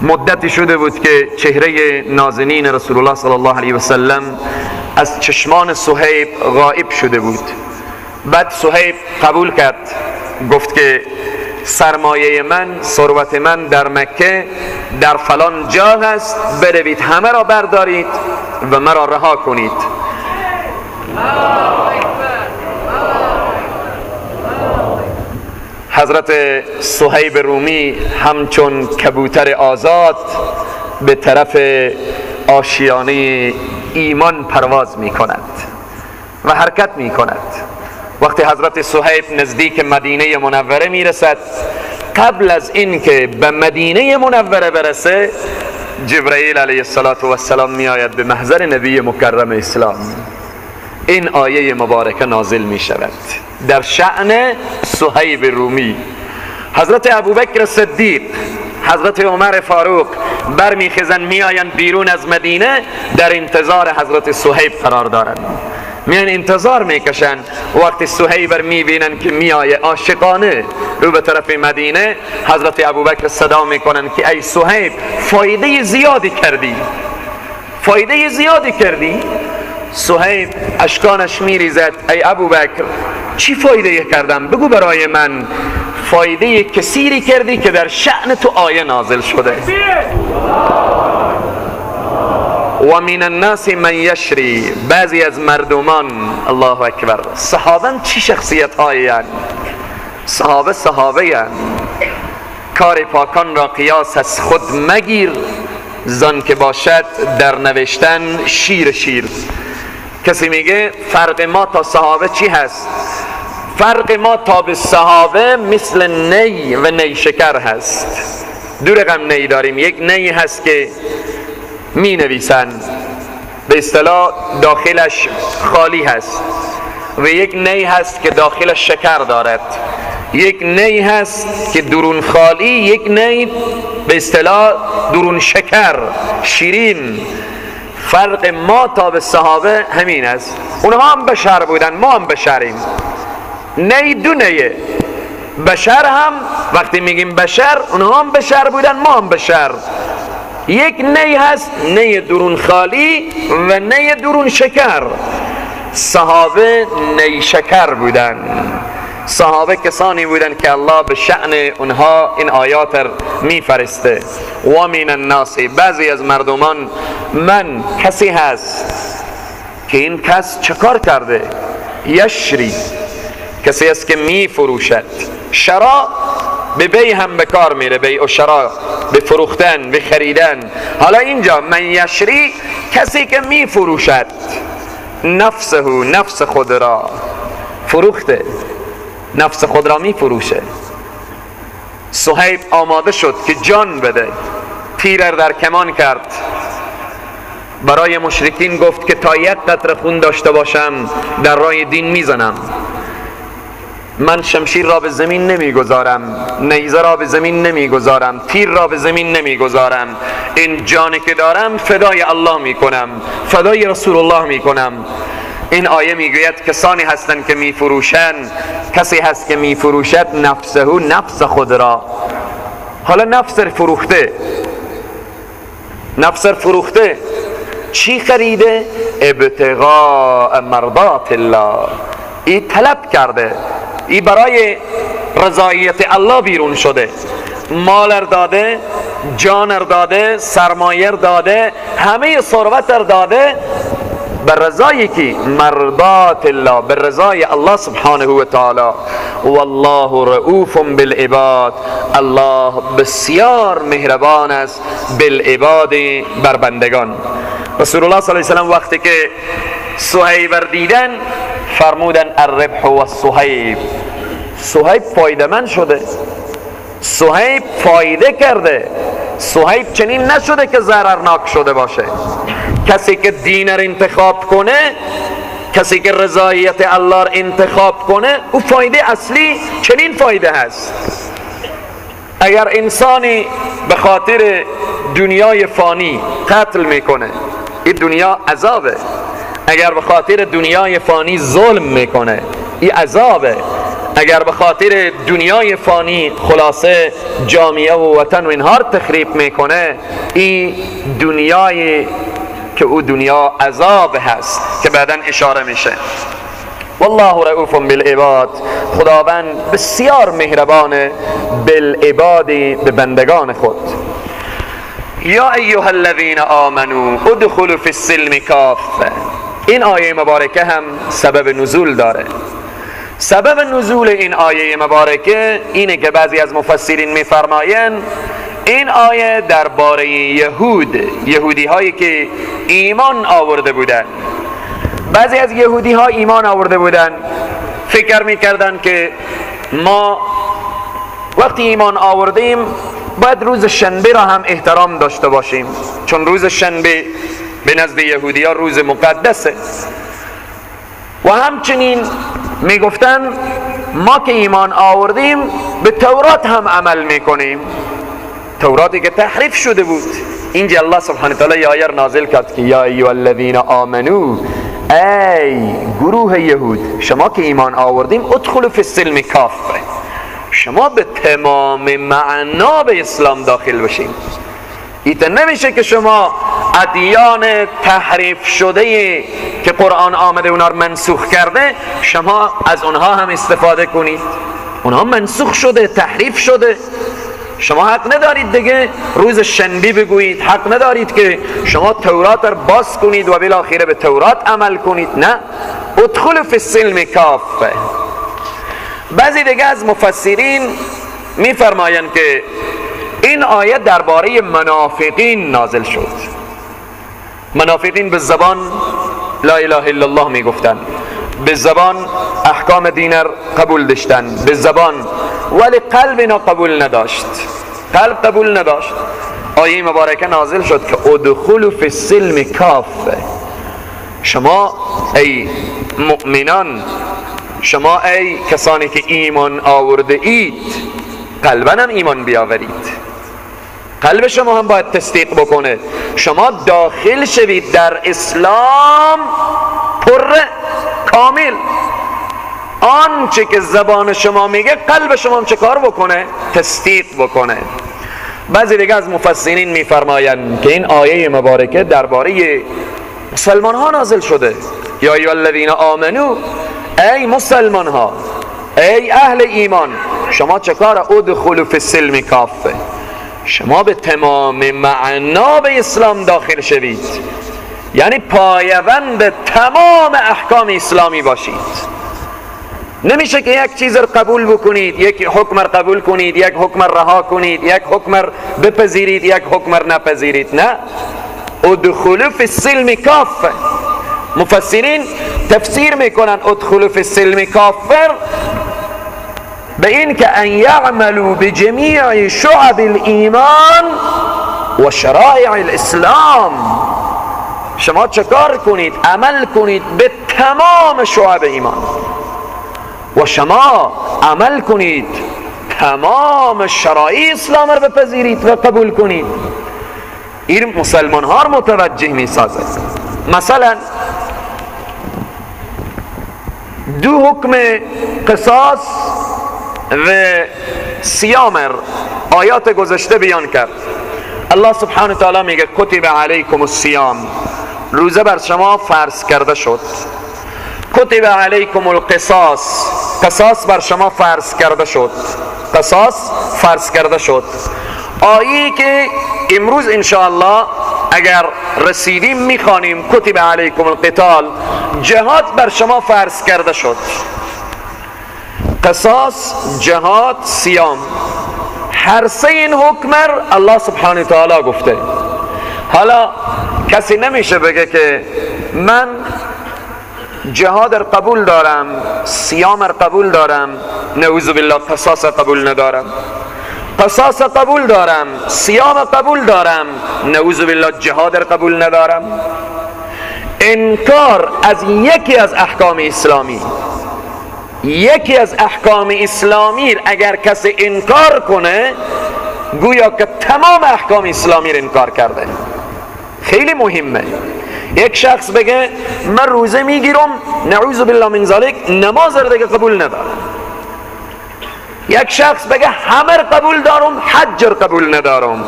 مدتی شده بود که چهره نازنین رسول الله صلی الله علیه و سلم از چشمان صهیب غائب شده بود. بعد صهیب قبول کرد، گفت که سرمایه من، ثروت من در مکه در فلان جا هست، بروید همه را بردارید و مرا رها کنید. حضرت صهیب رومی همچون کبوتر آزاد به طرف آشیانه ایمان پرواز می کند و حرکت می کند. وقتی حضرت صهیب نزدیک مدینه منوره می رسد، قبل از اینکه به مدینه منوره برسه، جبرئیل علیه السلام می آید به محضر نبی مکرم اسلام. این آیه مبارکه نازل می شود در شأن صهیب رومی. حضرت ابوبکر صدیق، حضرت عمر فاروق برمیخیزن، میآیند بیرون از مدینه، در انتظار حضرت صهیب قرار دارند. میان انتظار میکشن. وقتی صهیب میبینن که میآیه عاشقانه رو به طرف مدینه، حضرت ابوبکر صدا میکنن که ای صهیب، فایده زیادی کردی، فایده زیادی کردی. صهیب اشکانش میریزد، ای ابوبکر چی فایده کردم؟ بگو برای من. فایده کثیری کردی که در شأن تو آیه نازل شده. و من الناس من یشری، بعضی از مردمان، الله اکبر، صحابه چی شخصیت هایی هستند؟ صحابه صحابه هستند. کار پاکان را قیاس از خود مگیر، زن که باشد در نوشتن شیر شیر. کسی میگه فرق ما تا صحابه چی هست؟ فرق ما تا به صحابه مثل نی و نی شکر هست. دو رقم نی داریم. یک نی هست که می نویسن، به اصطلاح داخلش خالی هست، و یک نی هست که داخلش شکر دارد. یک نی هست که درون خالی، یک نی به اصطلاح درون شکر شیرین. فرق ما تا به صحابه همین است. اونها هم بشر بودن، ما هم بشریم. نی دو نیه، بشر هم وقتی میگیم بشر، اونها هم بشر بودن، ما هم بشر. یک نی هست، نی درون خالی و نی درون شکر. صحابه نی شکر بودن. صحابه کسانی بودن که الله به شأن اونها این آیات میفرسته. و من الناس، بعضی از مردمان، من کسی هست که این کس چکار کرده؟ یشری، کسی است که میفروشد. شرا به بی هم به کار میره، بی و شرا، به فروختن، به خریدن. حالا اینجا من یشری، کسی که میفروشد نفسه، نفس خود را فروخته، نفس خود را میفروشه. صهیب آماده شد که جان بده، تیر در کمان کرد، برای مشرکین گفت که تا یک قطره خون داشته باشم در راه دین میزنم، من شمشیر را به زمین نمیگذارم، نیزه را به زمین نمیگذارم، تیر را به زمین نمیگذارم، این جانی که دارم فدای الله میکنم، فدای رسول الله میکنم. این آیه میگوید کسانی هستند که میفروشند، کسی هست که میفروشد نفسه، نفس خود را. حالا نفس فروخته، نفس فروخته، چی خریده؟ ابتغاء مرضات الله. ای طلب کرده، ای برای رضایت الله بیرون شده، مال داده، جان داده، سرمایه داده، همه ثروت داده، بر رضای کی؟ مرضات الله، بر رضای الله سبحانه و تعالی. والله رؤوف بالعباد، الله بسیار مهربان است بالعباد، بر بندگان. رسول الله صلی الله علیه و سلم وقتی که صهیب دیدن فرمودن الربح و الصهیب. صهیب فایده من شده، صهیب فایده کرده، صهیب چنین نشده که ضررناک شده باشه. کسی که دین را انتخاب کنه، کسی که رضایت الله را انتخاب کنه، او فایده اصلی چنین فایده هست. اگر انسانی به خاطر دنیای فانی قتل میکنه، این دنیا عذابه. اگر به خاطر دنیای فانی ظلم میکنه، این عذابه. اگر به خاطر دنیای فانی خلاصه جامعه و وطن و اینها رو تخریب میکنه، این دنیای که او دنیا عذاب هست که بعدا اشاره میشه. والله رؤوف بالعباد، خداوند بسیار مهربانه بالعباد، به بندگان خود. یا ایها الذین آمنوا ادخلوا فی السلم کافه. این آیه مبارکه هم سبب نزول داره. سبب نزول این آیه مبارکه اینه که بعضی از مفسرین میفرمایند این آیه درباره یهود، یهودی هایی که ایمان آورده بودند، بعضی از یهودی ها ایمان آورده بودن، فکر میکردن که ما وقتی ایمان آوردیم باید روز شنبه را هم احترام داشته باشیم، چون روز شنبه به نزد یهودی ها روز مقدسه. و همچنین میگفتن ما که ایمان آوردیم به تورات هم عمل میکنیم، توراتی که تحریف شده بود. اینجا الله سبحانه وتعالی آیه نازل کرد که یا ایها الذین آمنو، ای گروه یهود، شما که ایمان آوردیم، ادخلوا فی السلم کافه، شما به تمام معنا به اسلام داخل بشین. ایت نمیشه که شما ادیان تحریف شده که قرآن آمده اونا رو منسوخ کرده، شما از اونها هم استفاده کنید. اونها منسوخ شده، تحریف شده، شما حق ندارید دیگه روز شنبه بگویید، حق ندارید که شما تورات رو باز کنید و بالاخره به تورات عمل کنید. نه، ادخلوا فی السلم کافه. بعضی دیگه از مفسرین میفرمایند که این آیه درباره منافقین نازل شد. منافقین به زبان لا اله الا الله میگفتن، به زبان احکام دین قبول داشتن، به زبان، ولی قلب اینا قبول نداشت، قلب قبول نداشت. آیه مبارکه نازل شد که ادخلوا فی السلم کافه، شما ای مؤمنان، شما ای کسانی که ایمان آورده اید، قلبا هم ایمان بیاورید، قلب شما هم باید تصدیق بکنه، شما داخل شوید در اسلام پر کامل. آنچه که زبان شما میگه قلب شما هم چه کار بکنه؟ تصدیق بکنه. بعضی دیگه از مفسرین میفرمایند که این آیه مبارکه درباره مسلمان ها نازل شده. یا ایها الذین آمنو، ای مسلمان ها، ای اهل ایمان، شما چه کار؟ ادخلوا فی السلم کافه، شما به تمام معنا به اسلام داخل شوید، یعنی پایبند تمام احکام اسلامی باشید. نمیشه که یک چیز رو قبول بکنید، یک حکم رو قبول کنید، یک حکم رو رها کنید، یک حکم رو بپذیرید، یک حکم رو نپذیرید. نه، ادخلوا فی السلم کافه. مفسرین تفسیر میکنن ادخلوا فی السلم کافر به این که ان یعملوا بجمیع شعب الایمان و شرایع الاسلام. شما چکار کنید؟ عمل کنید به تمام شعب ایمان و شما عمل کنید تمام شرایع اسلام رو بپذیرید و قبول کنید. این مسلمان ها رو متوجه می سازد. مثلا دو حکم قصاص و صیام آیات گذشته بیان کرد. الله سبحانه وتعالی میگه کتب علیکم الصیام، روزه بر شما فرض کرده شد. کتب علیکم القصاص، قصاص بر شما فرض کرده شد، قصاص فرض کرده شد. آیه که امروز انشاءالله اگر رسیدیم میخوانیم کتب علیکم القتال، جهاد بر شما فرض کرده شد. قصاص، جهاد، صیام، هر سه این حکم الله سبحانه وتعالی گفته. حالا کسی نمیشه بگه که من جهاد رو قبول دارم، صیام رو قبول دارم، نعوذ بالله قصاص قبول ندارم، قصاص قبول دارم، صیام قبول دارم، نعوذ بالله جهاد رو قبول ندارم. انکار از یکی از احکام اسلامی، یکی از احکام اسلامی اگر کسی انکار کنه گویا که تمام احکام اسلامی رو انکار کرده. خیلی مهمه. یک شخص بگه من روزه میگیرم، نعوذ بالله من ذلک، نماز رو دیگه قبول ندارم. یک شخص بگه همه رو قبول دارم، حج رو قبول ندارم،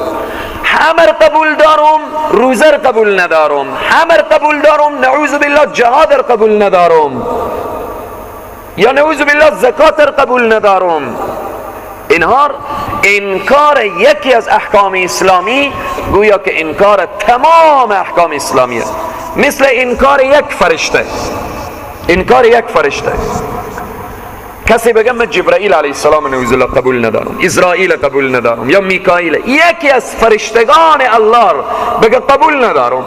همه رو قبول دارم، روزه رو قبول ندارم، همه رو قبول دارم، نعوذ بالله جهاد رو قبول ندارم، یا نعوذ بالله زکات رو قبول ندارم. اینها انکار یکی از احکام اسلامی گویا که انکار تمام احکام اسلامی است. مثل انکار یک فرشته، انکار یک فرشته. کسی بگه من جبرائیل علیه السلام نعوذ بالله قبول ندارم، اسرائیل قبول ندارم، یا میکائیل، یکی از فرشتگان الله بگه قبول ندارم،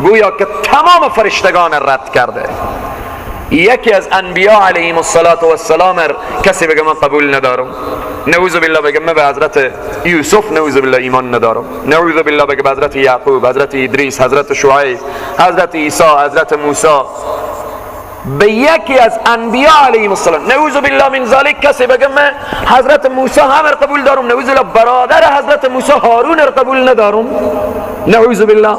گویا که تمام فرشتگان رد کرده. یکی از انبیا علیهم الصلاة والسلام کسی بگه من قبول ندارم، نعوذ بالله، بگه من به حضرت یوسف نعوذ بالله ایمان ندارم، نعوذ بالله بگه به حضرت یعقوب، حضرت ادریس، حضرت شعیب، حضرت عیسی، حضرت موسی، به یکی از انبیا علیهم السلام نعوذ بالله من ذلک کسی بگه من حضرت موسی هم قبول دارم، نعوذ بالله برادر حضرت موسی هارون قبول ندارم، نعوذ بالله.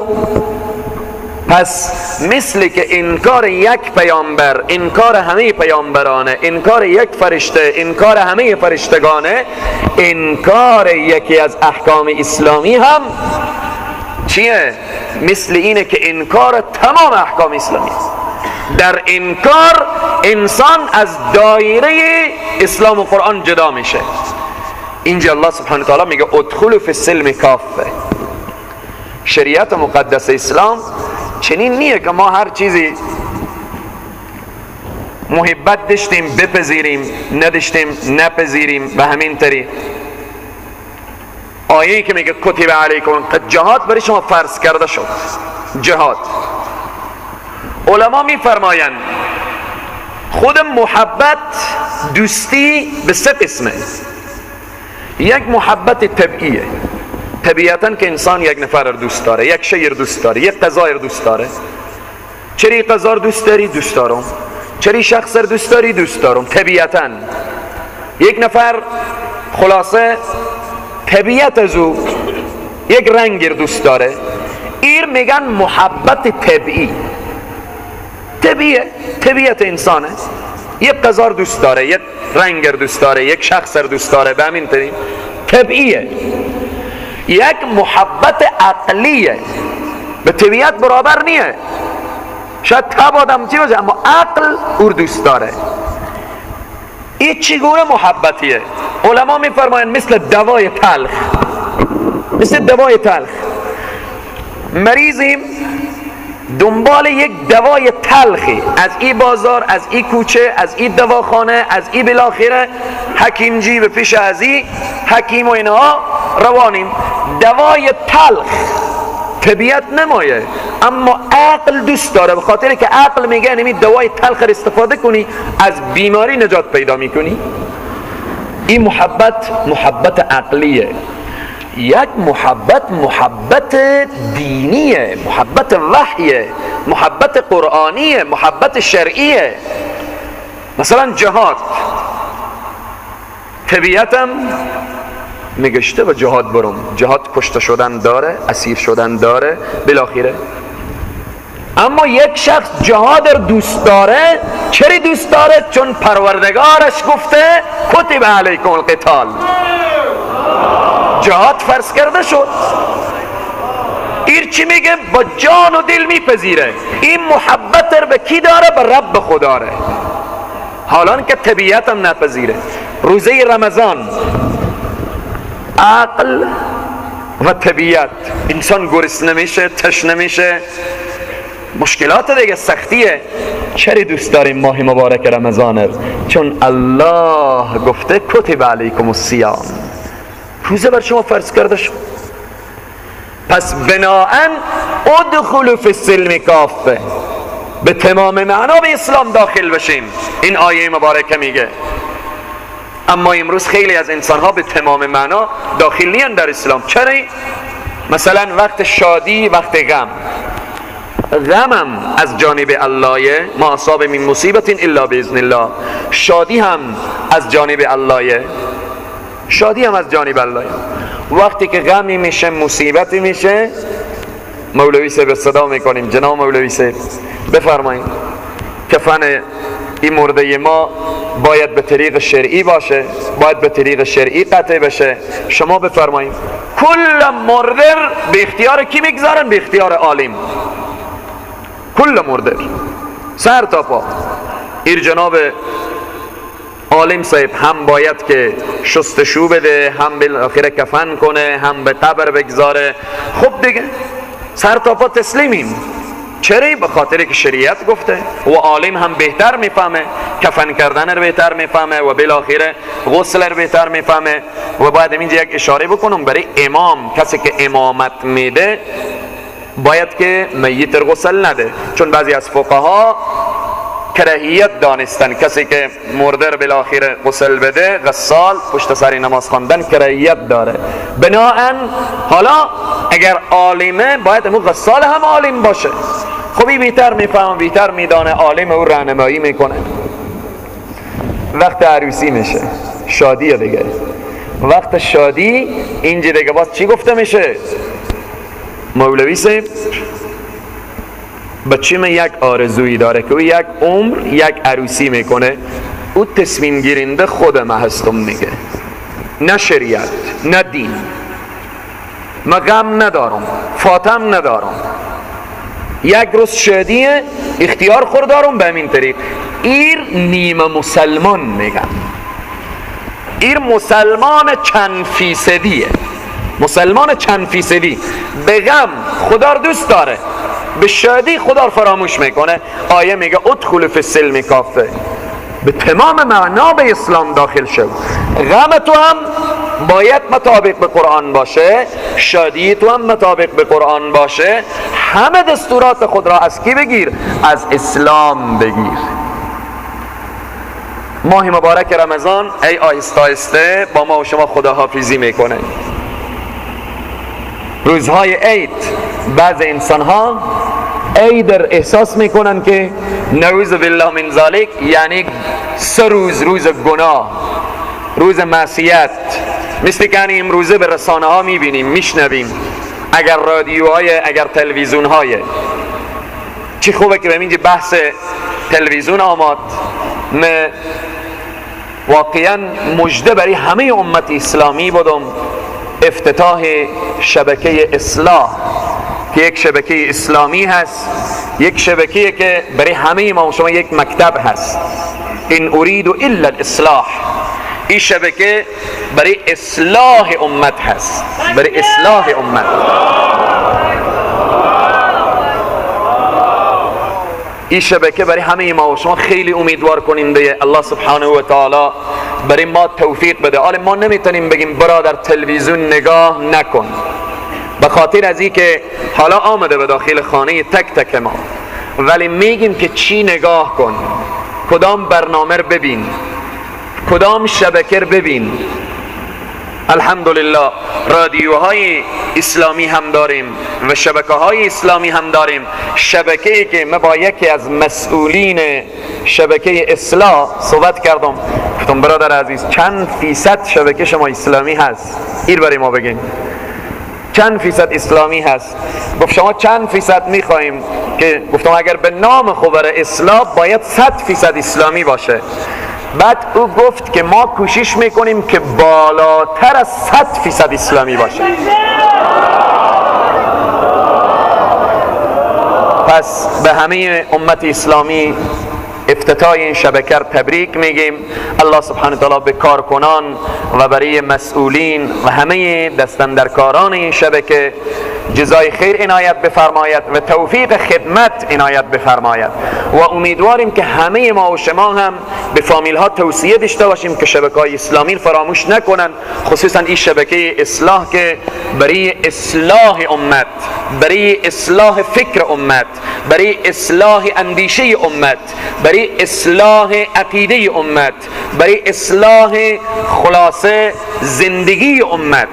پس مثل که انکار یک پیامبر انکار همه پیامبرانه، انکار یک فرشته انکار همه فرشتگانه، انکار یکی از احکام اسلامی هم چیه؟ مثل اینه که انکار تمام احکام اسلامی است. در انکار انسان از دایره اسلام و قرآن جدا میشه. اینجا الله سبحانه وتعالی میگه ادخلوا فی السلم کافه. شریعت مقدس اسلام چنین نیه که ما هر چیزی محبت داشتیم بپذیریم، نداشتیم نپذیریم. به همین طریق آیه‌ای که میگه کتب علیکم، جهاد برای شما فرض کرده شد. جهاد علما میفرمایند خود محبت دوستی به سه قسمه. یک محبت طبیعیه، طبیعتا که انسان یک نفر رو دوست داره، یک شی رو دوست داره، یک غذا رو دوست داره. چرا غذا رو دوست داری؟ دوست دارم. چرا شخص رو دوست داری؟ دوست دارم. طبیعتا یک نفر خلاصه طبیعت از او یک رنگ رو دوست داره، ایر میگن محبت طبیعی. طبیعه، طبیعت انسانه، یک غذا رو دوست داره، یک رنگ رو دوست داره، یک شخص رو دوست داره، به همین طریق طبیعیه. یک محبت عقلیه، به طبیعت برابر نیه، شاید تب آدم چی باشه اما عقل او دوست داره. این چگونه محبتیه؟ علما میفرمایند مثل دوای تلخ، مثل دوای تلخ. مریضیم دنبال یک دوای تلخی، از این بازار، از این کوچه، از این دواخانه، از این بالاخره حکیم جی به پیش از این حکیم و اینها روانیم. دوای تلخ طبیعت نمایه اما عقل دوست داره، به خاطر که عقل میگه نمی دوای تلخ رو استفاده کنی از بیماری نجات پیدا میکنی. این محبت محبت عقلیه. یک محبت محبت دینیه، محبت وحیه، محبت قرآنیه، محبت شرعیه. مثلا جهاد، طبیعتم میگشته و جهاد برم، جهاد کشته شدن داره، اسیر شدن داره، بالاخره. اما یک شخص جهاد رو دوست داره. چرا دوست داره؟ چون پروردگارش گفته کتب علیکم القتال، جهاد فرض کرده شد. ایر چی میگه؟ با جان و دل میپذیره. این محبت رو به کی داره؟ به رب خدا داره، حالان که طبیعت هم نپذیره. روزه رمضان عقل و طبیعت، انسان گرسنه میشه، تشنه میشه، مشکلات دیگه، سختیه. چرا دوست داریم ماه مبارک رمضان؟ چون الله گفته کتب علیکم الصیام، روزه بر شما فرض کرده شد. پس بناهن ادخلوا فی السلم کافه، به تمام معنا به اسلام داخل بشیم. این آیه مبارکه میگه. اما امروز خیلی از انسان ها به تمام معنا داخل نیان در اسلام. چرا؟ مثلا وقت شادی، وقت غم، غمم از جانب الله، ما اصاب من مصیبت الا باذن الله. شادی هم از جانب الله، شادی هم از جانب الله. وقتی که غمی میشه، مصیبتی میشه، مولوی صاحب صدا میکنیم، جناب مولوی صاحب بفرمایید کفن این مرده ما باید به طریق شرعی باشه، باید به طریق شرعی قطع بشه. شما بفرمایید. کل مرده به اختیار کی میگذارن؟ به اختیار عالم. کل مرده سر تا پا. ایر جناب عالم صاحب هم باید که شستشو بده، هم بالاخره کفن کنه، هم به قبر بگذاره. خب دیگه سر تا پا تسلیمیم. چرا؟ به خاطر که شریعت گفته و عالم هم بهتر میفهمه، کفن کردن رو بهتر میفهمه و بالاخره غسل رو بهتر میفهمه. و باید اینجا یک اشاره بکنم برای امام، کسی که امامت میده باید که میت غسل نده، چون بعضی از فقها کراهیت دانستن کسی که مرده رو بالاخره غسل بده، غسال پشت سر نماز خواندن کراهیت داره. بناهن حالا اگر عالمه باید امو غسال هم عالم باشه. خب این بیتر میفهم، بیتر میدانه، عالم او راهنمایی میکنه. وقت عروسی میشه، شادیه دیگه. وقت شادی اینجا دیگه باز چی گفته میشه؟ مولوی صاحب بچه من یک آرزویی داره که او یک عمر یک عروسی میکنه، او تصمیم گیرنده خود ما هستم میگه، نه شریعت نه دین. من غم ندارم، فاتم ندارم، یک روز شادیه اختیار خور دارم. به همین طریق ایر نیمه مسلمان میگن، ایر مسلمان چند فیصدیه، مسلمان چند فیصدی به غم خدا رو دوست داره، به شادی خدا رو فراموش میکنه. آیه میگه ادخل فی السلم کافه، به تمام معنا به اسلام داخل شو. غم تو هم باید مطابق به قرآن باشه، شادی تو هم مطابق به قرآن باشه. همه دستورات خود را از کی بگیر؟ از اسلام بگیر. ماه مبارک رمضان ای آهسته آهسته با ما و شما خداحافظی میکنه. روزهای عید بعض انسان ها عید احساس میکنن که نعوذ بالله من ذالک، یعنی سه روز، روز گناه، روز معصیت. مثل که امروزه به رسانه ها میبینیم، میشنویم، اگر رادیوهای، اگر تلویزیون های. چی خوبه که به اینجا بحث تلویزیون آمد. من واقعا مژده برای همه امت اسلامی بودم افتتاح شبکه اصلاح که یک شبکه اسلامی هست، یک شبکه که برای همه ما و شما یک مکتب هست. ان اريد الا الاصلاح. این شبکه برای اصلاح امت هست، برای اصلاح امت. این شبکه برای همه ما و شما خیلی امیدوار کننده. الله سبحانه و تعالی برای ما توفیق بده. حالا ما نمیتونیم بگیم برادر تلویزیون نگاه نکن، به خاطر از این که حالا آمده به داخل خانه تک تک ما، ولی میگیم که چی نگاه کن، کدام برنامه رو ببین، کدام شبکه رو ببین. الحمدلله رادیوهای اسلامی هم داریم و شبکه های اسلامی هم داریم. شبکه‌ای که من با یکی از مسئولین شبکه اصلاح صحبت کردم، گفتم برادر عزیز چند فیصد شبکه شما اسلامی هست؟ این برای ما بگین چند فیصد اسلامی هست؟ گفت شما چند فیصد میخوایم؟ که گفتم اگر به نام خبر اصلاح باید 100% اسلامی باشه. بعد او گفت که ما کوشش میکنیم که بالاتر از 100% اسلامی باشه. پس به همه امت اسلامی افتتاح این شبکه را تبریک میگیم. الله سبحانه وتعالی به کارکنان و برای مسئولین و همه دستاندرکاران این شبکه جزای خیر عنایت بفرماید و توفیق خدمت عنایت بفرماید. و امیدواریم که همه ما و شما هم به فامیل ها توصیه داشته باشیم که شبکه های اسلامی فراموش نکنن، خصوصا این شبکه اصلاح که برای اصلاح امت، برای اصلاح فکر امت، برای اصلاح اندیشه امت، برای اصلاح عقیده امت، برای اصلاح خلاصه زندگی امت،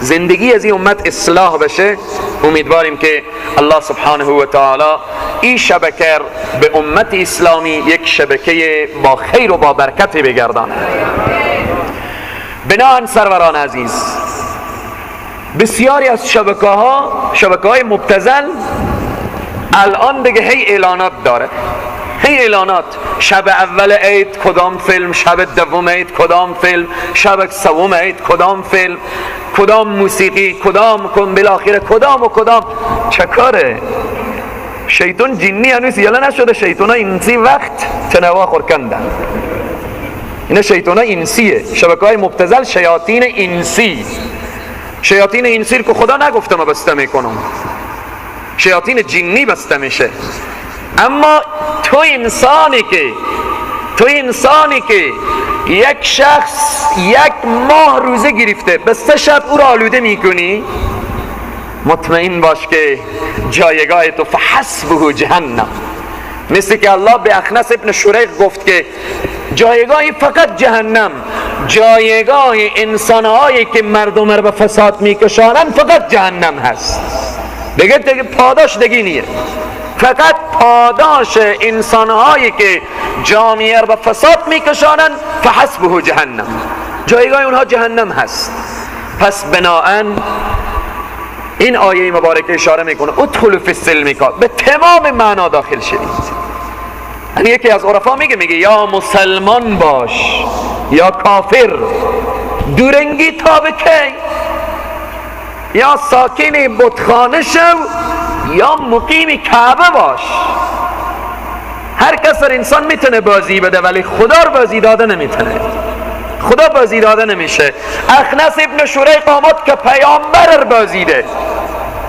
زندگی از این امت اصلاح بشه. امیدواریم که الله سبحانه و تعالی این شبکه به امت اسلامی یک شبکه با خیر و با برکت بگردانه. بناهن سروران عزیز، بسیاری از شبکه ها، شبکه های مبتذل الان دیگه هی اعلانات داره، هی اعلانات. شب اول عید کدام فیلم، شب دوم عید کدام فیلم، شب سوم عید کدام فیلم، کدام موسیقی، کدام کن، بالاخره کدام و کدام. چه کاره؟ شیطان جنی هنوز یلا نشده، شیطان انسی وقت تنوا خورکندن. اینا شیطان انسیه، شبکه های مبتذل شیاطین انسی. شیاطین انسی که خدا نگفته ما بسته میکنم، شیاطین جنی بسته میشه. اما تو انسانی که یک شخص یک ماه روزه گرفته، به 3 شب او را آلوده میکنی، مطمئن باش که جایگاه تو فحسبه جهنم. مثل که الله به اخنس ابن شریق گفت که جایگاهی فقط جهنم، جایگاه انسانهایی که مردم رو به فساد میکشانن فقط جهنم هست. دیگه پاداش دیگه نیه، فقط پاداش انسانهایی که جامعه رو به فساد میکشانن فحسبه جهنم، جایگاه اونها جهنم هست. پس بناهن این آیه مبارکه اشاره میکنه ادخلوا فی السلم کافه، به تمام معنا داخل شدید. یعنی یکی از عرفا میگه یا مسلمان باش یا کافر، دورنگی تا به کی؟ یا ساکن بتخانه شو یا مقیم کعبه باش. هر کس انسان میتونه بازی بده ولی خدا رو بازی داده نمیتونه، خدا بازی داده نمیشه. اخنس ابن شریق آمد که پیامبر بازیده.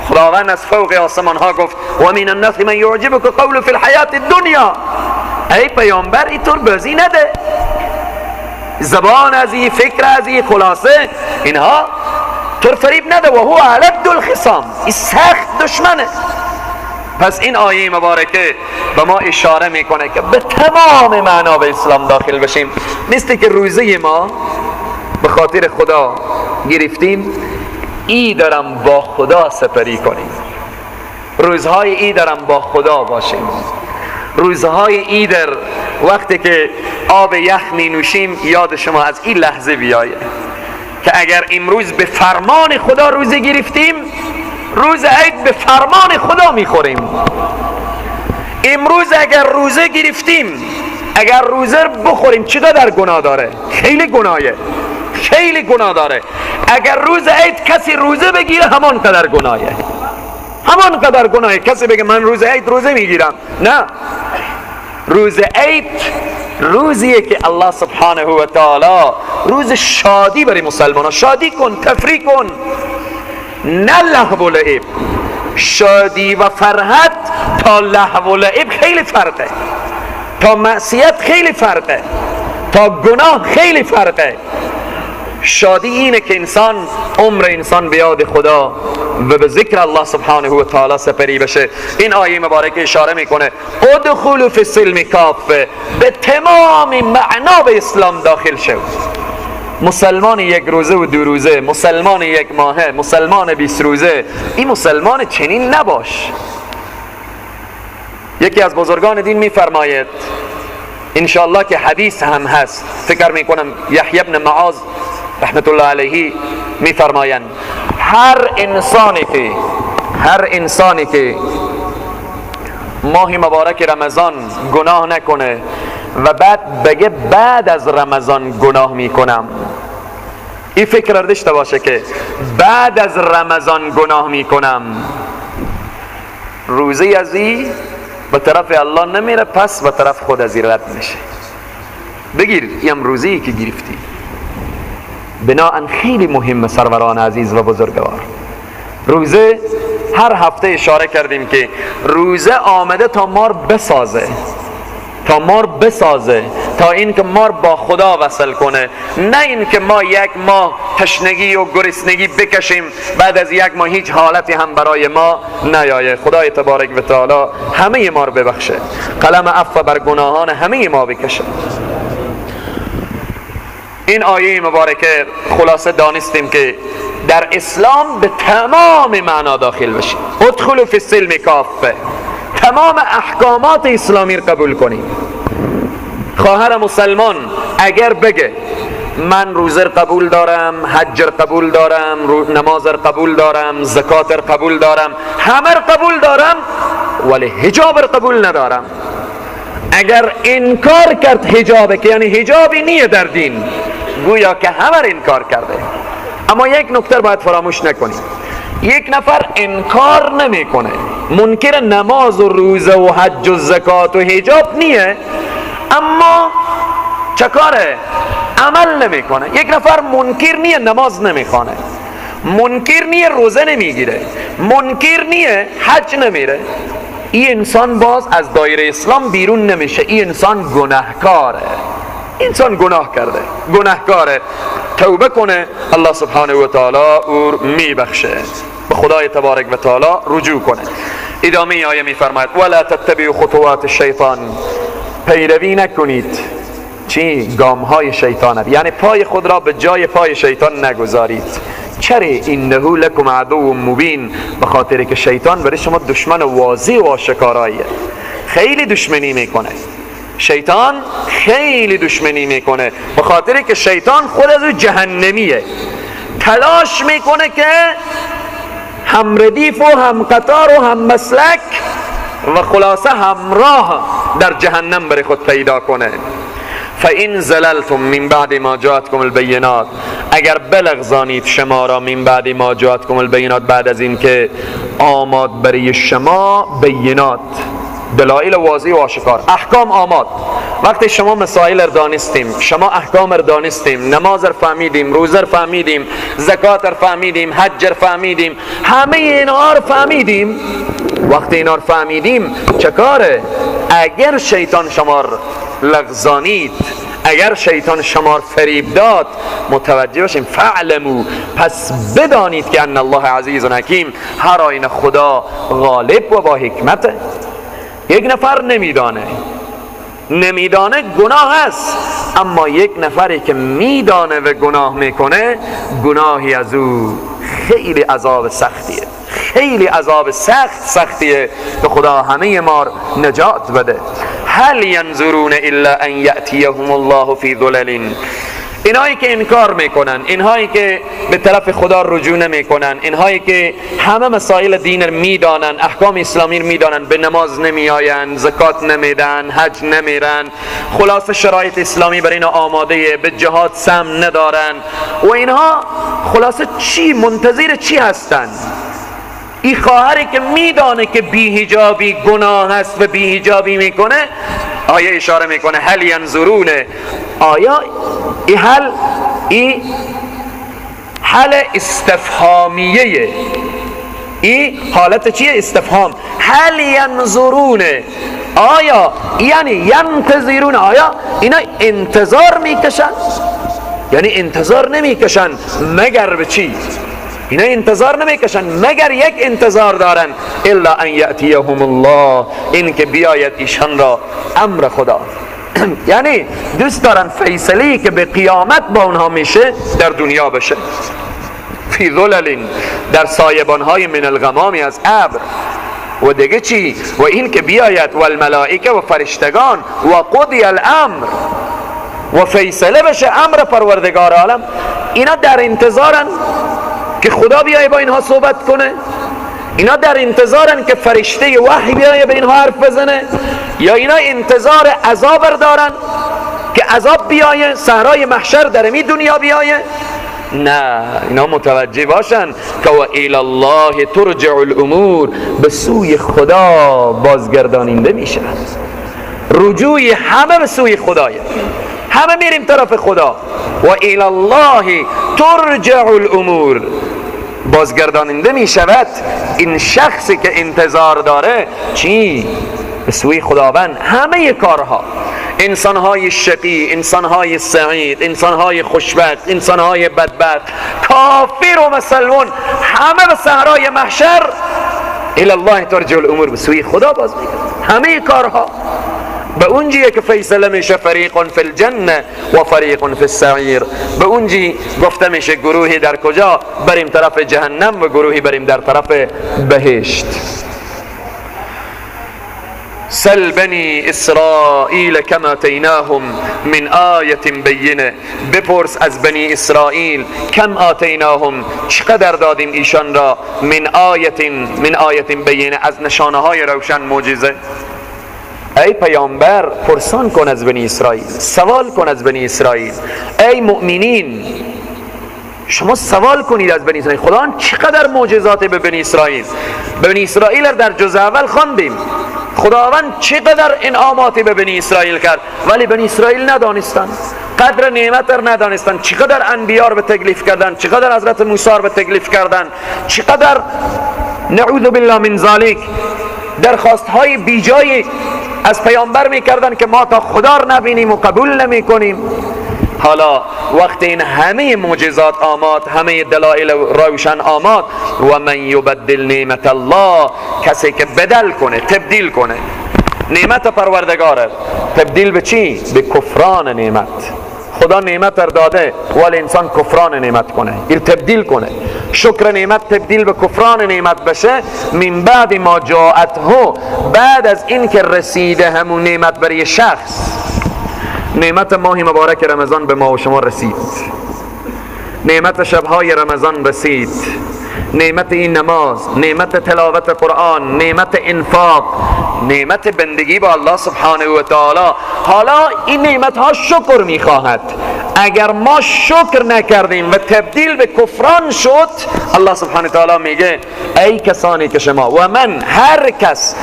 خداوند از فوق آسمان ها گفت و من الناس من یعجبک قول فی الحیات الدنیا، ای پیامبر اینطور بازی نده، زبان از این، فکر از این، خلاصه اینها طور فریب نده. و هو الد الخصام، این سخت دشمنه. پس این آیه مبارکه به ما اشاره میکنه که به تمام معنا به اسلام داخل بشیم. مثل که روزه ما به خاطر خدا گرفتیم، ای دارم با خدا سپری کنیم، روزهای ای دارم با خدا باشیم، روزهای ای در وقتی که آب یخ می نوشیم یاد شما از این لحظه بیایه که اگر امروز به فرمان خدا روزه گرفتیم، روز عید به فرمان خدا میخوریم. امروز اگر روزه گرفتیم، اگر روزه بخوریم چقدر گناه داره؟ خیلی گناهه، خیلی گناه داره. اگر روز عید کسی روزه بگیره همان قدر گناهه، همان قدر گناهه. کسی بگه من روز عید روزه میگیرم، نه، روز عید روزیه که الله سبحانه و تعالی روز شادی برای مسلمان ها، شادی کن، تفریح کن، نه لهو و لعب. شادی و فرحت تا لهو و لعب خیلی فرقه، تا معصیت خیلی فرقه، تا گناه خیلی فرقه. شادی اینه که انسان عمر انسان به یاد خدا و به ذکر الله سبحانه و تعالی سپری بشه. این آیه مبارکه اشاره میکنه ادخلوا فی السلم کافه، به تمام معنا به اسلام داخل شو. مسلمان یک روزه و دو روزه، مسلمان یک ماهه، مسلمان 20 روزه، این مسلمان چنین نباش. یکی از بزرگان دین میفرماید، انشاءالله که حدیث هم هست، فکر میکنم یحیی بن معاذ رحمت الله علیه میفرمایند هر انسانی که ماه مبارک رمضان گناه نکنه و بعد بگه بعد از رمضان گناه میکنم، این فکر رو داشته باشه که بعد از رمضان گناه میکنم، روزه از این به طرف الله نمیره، پس به طرف خود از این رد میشه. بگیر این روزه‌ای که گرفتی. بناهن خیلی مهمه سروران عزیز و بزرگوار، روزه هر هفته اشاره کردیم که روزه آمده تا مار بسازه، تا مار بسازه، تا اینکه مار با خدا وصل کنه، نه اینکه ما یک ماه تشنگی و گرسنگی بکشیم بعد از یک ماه هیچ حالتی هم برای ما نیایه. خدای تبارک و تعالی همه ما رو ببخشه، قلم عفو بر گناهان همه ما بکشه. این آیه مبارکه خلاصه دانستیم که در اسلام به تمام معنا داخل بشیم، ادخلوا فی السلم کافه، تمام احکامات اسلامی رو قبول کنیم. خواهر مسلمان اگر بگه من روزه رو قبول دارم، حج رو قبول دارم، نماز رو قبول دارم، زکات رو قبول دارم، همه رو قبول دارم ولی حجاب رو قبول ندارم، اگر انکار کرد حجابه که یعنی حجابی نیه در دین، گویا که همه رو انکار کرده. اما یک نکته باید فراموش نکنیم، یک نفر انکار نمیکنه، منکر نماز و روزه و حج و زکات و حجاب نیه، اما چکاره؟ عمل نمیکنه. یک نفر منکر نیه نماز نمیخوانه، منکر نیه روزه نمیگیره، منکر نیه حج نمیره، این انسان باز از دایره اسلام بیرون نمیشه. این انسان گناهکاره، انسان گناه کرده، گناهکاره، توبه کنه الله سبحانه و تعالی او میبخشه. به خدای تبارک و تعالی رجوع کنه. ادامه آیه میفرماید ولا تتبعوا خطوات الشیطان، پیروی نکنید چی؟ گام های شیطان، یعنی پای خود را به جای پای شیطان نگذارید. چرا؟ انه لکم عدو مبین، به خاطر که شیطان برای شما دشمن واضح و آشکاراییه، خیلی دشمنی میکنه شیطان، خیلی دشمنی میکنه، به خاطر که شیطان خود از او جهنمیه، تلاش میکنه که هم ردیف و هم قطار و هم مسلک و خلاصه همراه در جهنم برای خود پیدا کنه. فَإِنْ زَلَلْتُمْ مِنْ بَعْدِ مَا جَاءَتْكُمُ الْبَيِّنَاتُ، اگر بلغزانید شما را من بعد ما جاءتکم البینات، بعد از اینکه آماد برای شما بینات، دلایل واضح و آشکار، احکام آماد. وقتی شما مسائل را دانستیم، شما احکام را دانستیم، نماز را فهمیدیم، روزه را فهمیدیم، زکات را فهمیدیم، حج را فهمیدیم، همه اینها را فهمیدیم. وقتی اینا را فهمیدیم چه کاره؟ اگر شیطان شما را لغزانید، اگر شیطان شما را فریب داد، متوجه باشیم فعلمو، پس بدانید که ان الله عزیز حکیم، هر آینه خدا غالب و با حکمته. یک نفر نمیدانه، نمیدانه گناه است، اما یک نفری که میدانه و گناه میکنه، گناهی از او خیلی عذاب سختیه، خیلی عذاب سختیه که خدا همه ما نجات بده. هل ینظرون الا ان یأتیهم الله فی ظلل، اینهایی که انکار میکنن، اینهایی که به طرف خدا رجوع نمیکنن، اینهایی که همه مسائل دین میدانن، احکام اسلامی میدانن، به نماز نمیآیند، زکات نمیدن، حج نمیرن، خلاصه شرایط اسلامی برای اینا آماده، به جهاد سم ندارن و اینها خلاصه چی منتظر چی هستن؟ این خواهری که میدانه که بی‌حجابی گناه است و بی‌حجابی میکنه، آیه اشاره میکنه هل ینظرون، آیا ای هل، ای حل استفهامیه، ای حالت چیه؟ استفهام. هل ینظرون، آیا یعنی ینتظرون، آیا اینا انتظار میکشن؟ یعنی انتظار نمیکشن مگر به چی؟ اینا انتظار نمیکشن مگر یک انتظار دارن، الا ان یأتیهم الله، این که بیاید ایشان را امر خدا. یعنی دوست دارن فیصله که به قیامت با اونها میشه در دنیا بشه. فی ظلل، در سایبانهای من الغمام، از ابر. و دیگه چی؟ و این که بیاید و الملائکه و فرشتگان و قضی الامر، و فیصله بشه امر پروردگار عالم. اینا در انتظارن که خدا بیایه با اینها صحبت کنه، اینا در انتظارن که فرشته وحی بیایه به اینها حرف بزنه، یا اینا انتظار عذاب دارن که عذاب بیایه، صحرای محشر در می دنیا بیایه؟ نه، اینا متوجه باشن که و الی الله ترجع الامور، به سوی خدا بازگردانیده میشه. رجوع همه به سوی خدایه، همه میریم طرف خدا. و الی الله ترجع الامور، بازگرداننده می شود این شخصی که انتظار داره چی؟ به سوی خداوند همه کارها. انسانهای شقی، انسانهای سعید، انسانهای خوشبخت، انسانهای بدبخت، کافر و مسلمان، همه به صحرای محشر الی الله ترجع الامور، به سوی خدا باز میگردن همه کارها. به اونجیه که فیصله میشه فریق فی الجنه و فریق فی السعیر، به اونجی گفته میشه گروهی در کجا؟ بریم طرف جهنم و گروهی بریم در طرف بهشت. سل بنی اسرائیل کما آتیناهم من آیه بینه، بپرس از بنی اسرائیل کم آتیناهم، چقدر دادیم ایشان را، من آیه، من آیه بینه، از نشانه های روشن، معجزه. ای پیامبر پرسان کن از بنی اسرائیل، سوال کن از بنی اسرائیل. ای مؤمنین شما سوال کنید از بنی اسرائیل، خداوند چقدر معجزات به بنی اسرائیل، بنی اسرائیل در جزء اول خواندیم، خداوند چقدر انعاماتی به بنی اسرائیل کرد، ولی بنی اسرائیل ندانستند، قدر نعمت را ندانستند، چقدر انبیا را به تکلیف کردن، چقدر حضرت موسی را به تکلیف کردن، چقدر نعوذ بالله من ذلک درخواست های بیجای از پیامبر میکردن که ما تا خدا را نبینیم و قبول نمیکنیم. حالا وقت این همه معجزات آمد، همه دلایل روشن آمد، و من یبدل نعمت الله، کسی که بدل کنه، تبدیل کنه نعمت پروردگاره، تبدیل به چی؟ به کفران نعمت. خدا نعمت را داده ولی انسان کفران نعمت کنه، این تبدیل کنه، شکر نعمت تبدیل به کفران نعمت بشه. من بعد ما جاءته، بعد از این که رسیده همون نعمت برای شخص. نعمت ماه مبارک رمضان به ما و شما رسید، نعمت شبهای رمضان رسید، نعمت این نماز، نعمت تلاوت قرآن، نعمت انفاق، نعمت بندگی با الله سبحانه و تعالی. حالا این نعمت ها شکر میخواهد. اگر ما شکر نکردیم و تبدیل به کفران شد، الله سبحانه و تعالی میگه ای کسانی که شما و من، هر کس،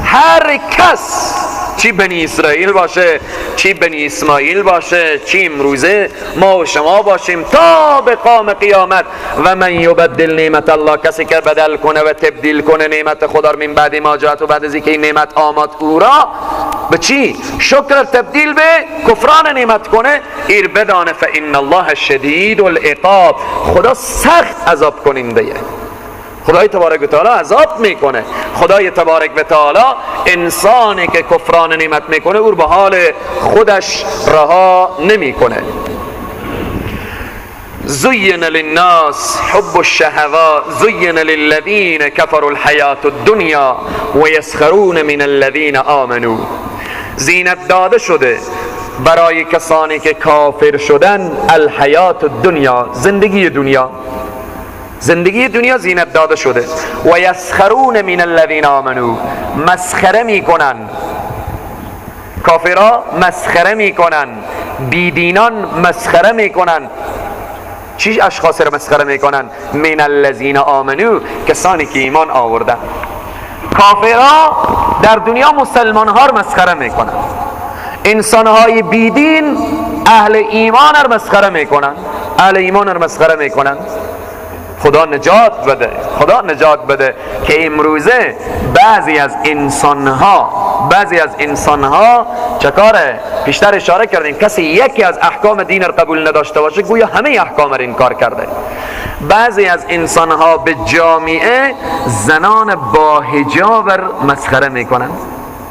هر کس، چی بنی اسرائیل باشه، چی بنی اسماعیل باشه، چی امروزه ما و شما باشیم تا به قام قیامت، و من یبدل نعمت الله، کسی که بدل کنه و تبدیل کنه نعمت خدا رو، من بعد ما جاءت، و بعد از اینکه این نعمت آمد او را به چی؟ شکر تبدیل به کفران نعمت کنه، ایر بدانه فان الله شدید العقاب، خدا سخت عذاب کننده. خدای تبارک و تعالی عذاب میکنه. خدای تبارک و تعالی انسانی که کفران نعمت میکنه او به حال خودش رها نمیکنه. زین للناس حب الشهوات، زین للذین كفروا الحیات الدنیا ویسخرون من الذین آمنوا. زینت داده شده برای کسانی که کافر شدن، الحیات الدنیا، زندگی دنیا، زندگی دنیا زینت داده شده. و یسخرون من الذین آمنوا، مسخره میکنن کافرها، مسخره میکنن بیدینان، مسخره میکنن. چی اشخاص رو مسخره میکنن؟ من الذین آمنوا، کسانی که ایمان آوردن. کافرها در دنیا مسلمان ها رو مسخره میکنن، انسان های بیدین اهل ایمان رو مسخره میکنن، اهل ایمان رو مسخره میکنن. خدا نجات بده، خدا نجات بده که امروزه بعضی از انسانها، بعضی از انسانها چکاره؟ پیشتر اشاره کردیم کسی یکی از احکام دین رو قبول نداشته باشه گویا همه احکام رو انکار کرده. بعضی از انسانها به جامعه زنان با حجاب مسخره میکنن.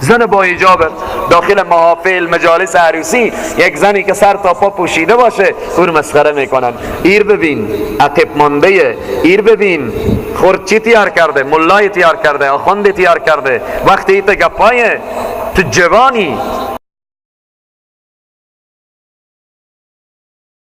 زن با حجاب داخل محافل، مجالس عروسی، یک زنی که سر تا پا پوشیده باشه او رو مسخره میکنن. ایر ببین عقب مانده، ایر ببین خورچی تیار کرده، ملای تیار کرده، آخوند تیار کرده، وقتی ایت گپای تو جوانی.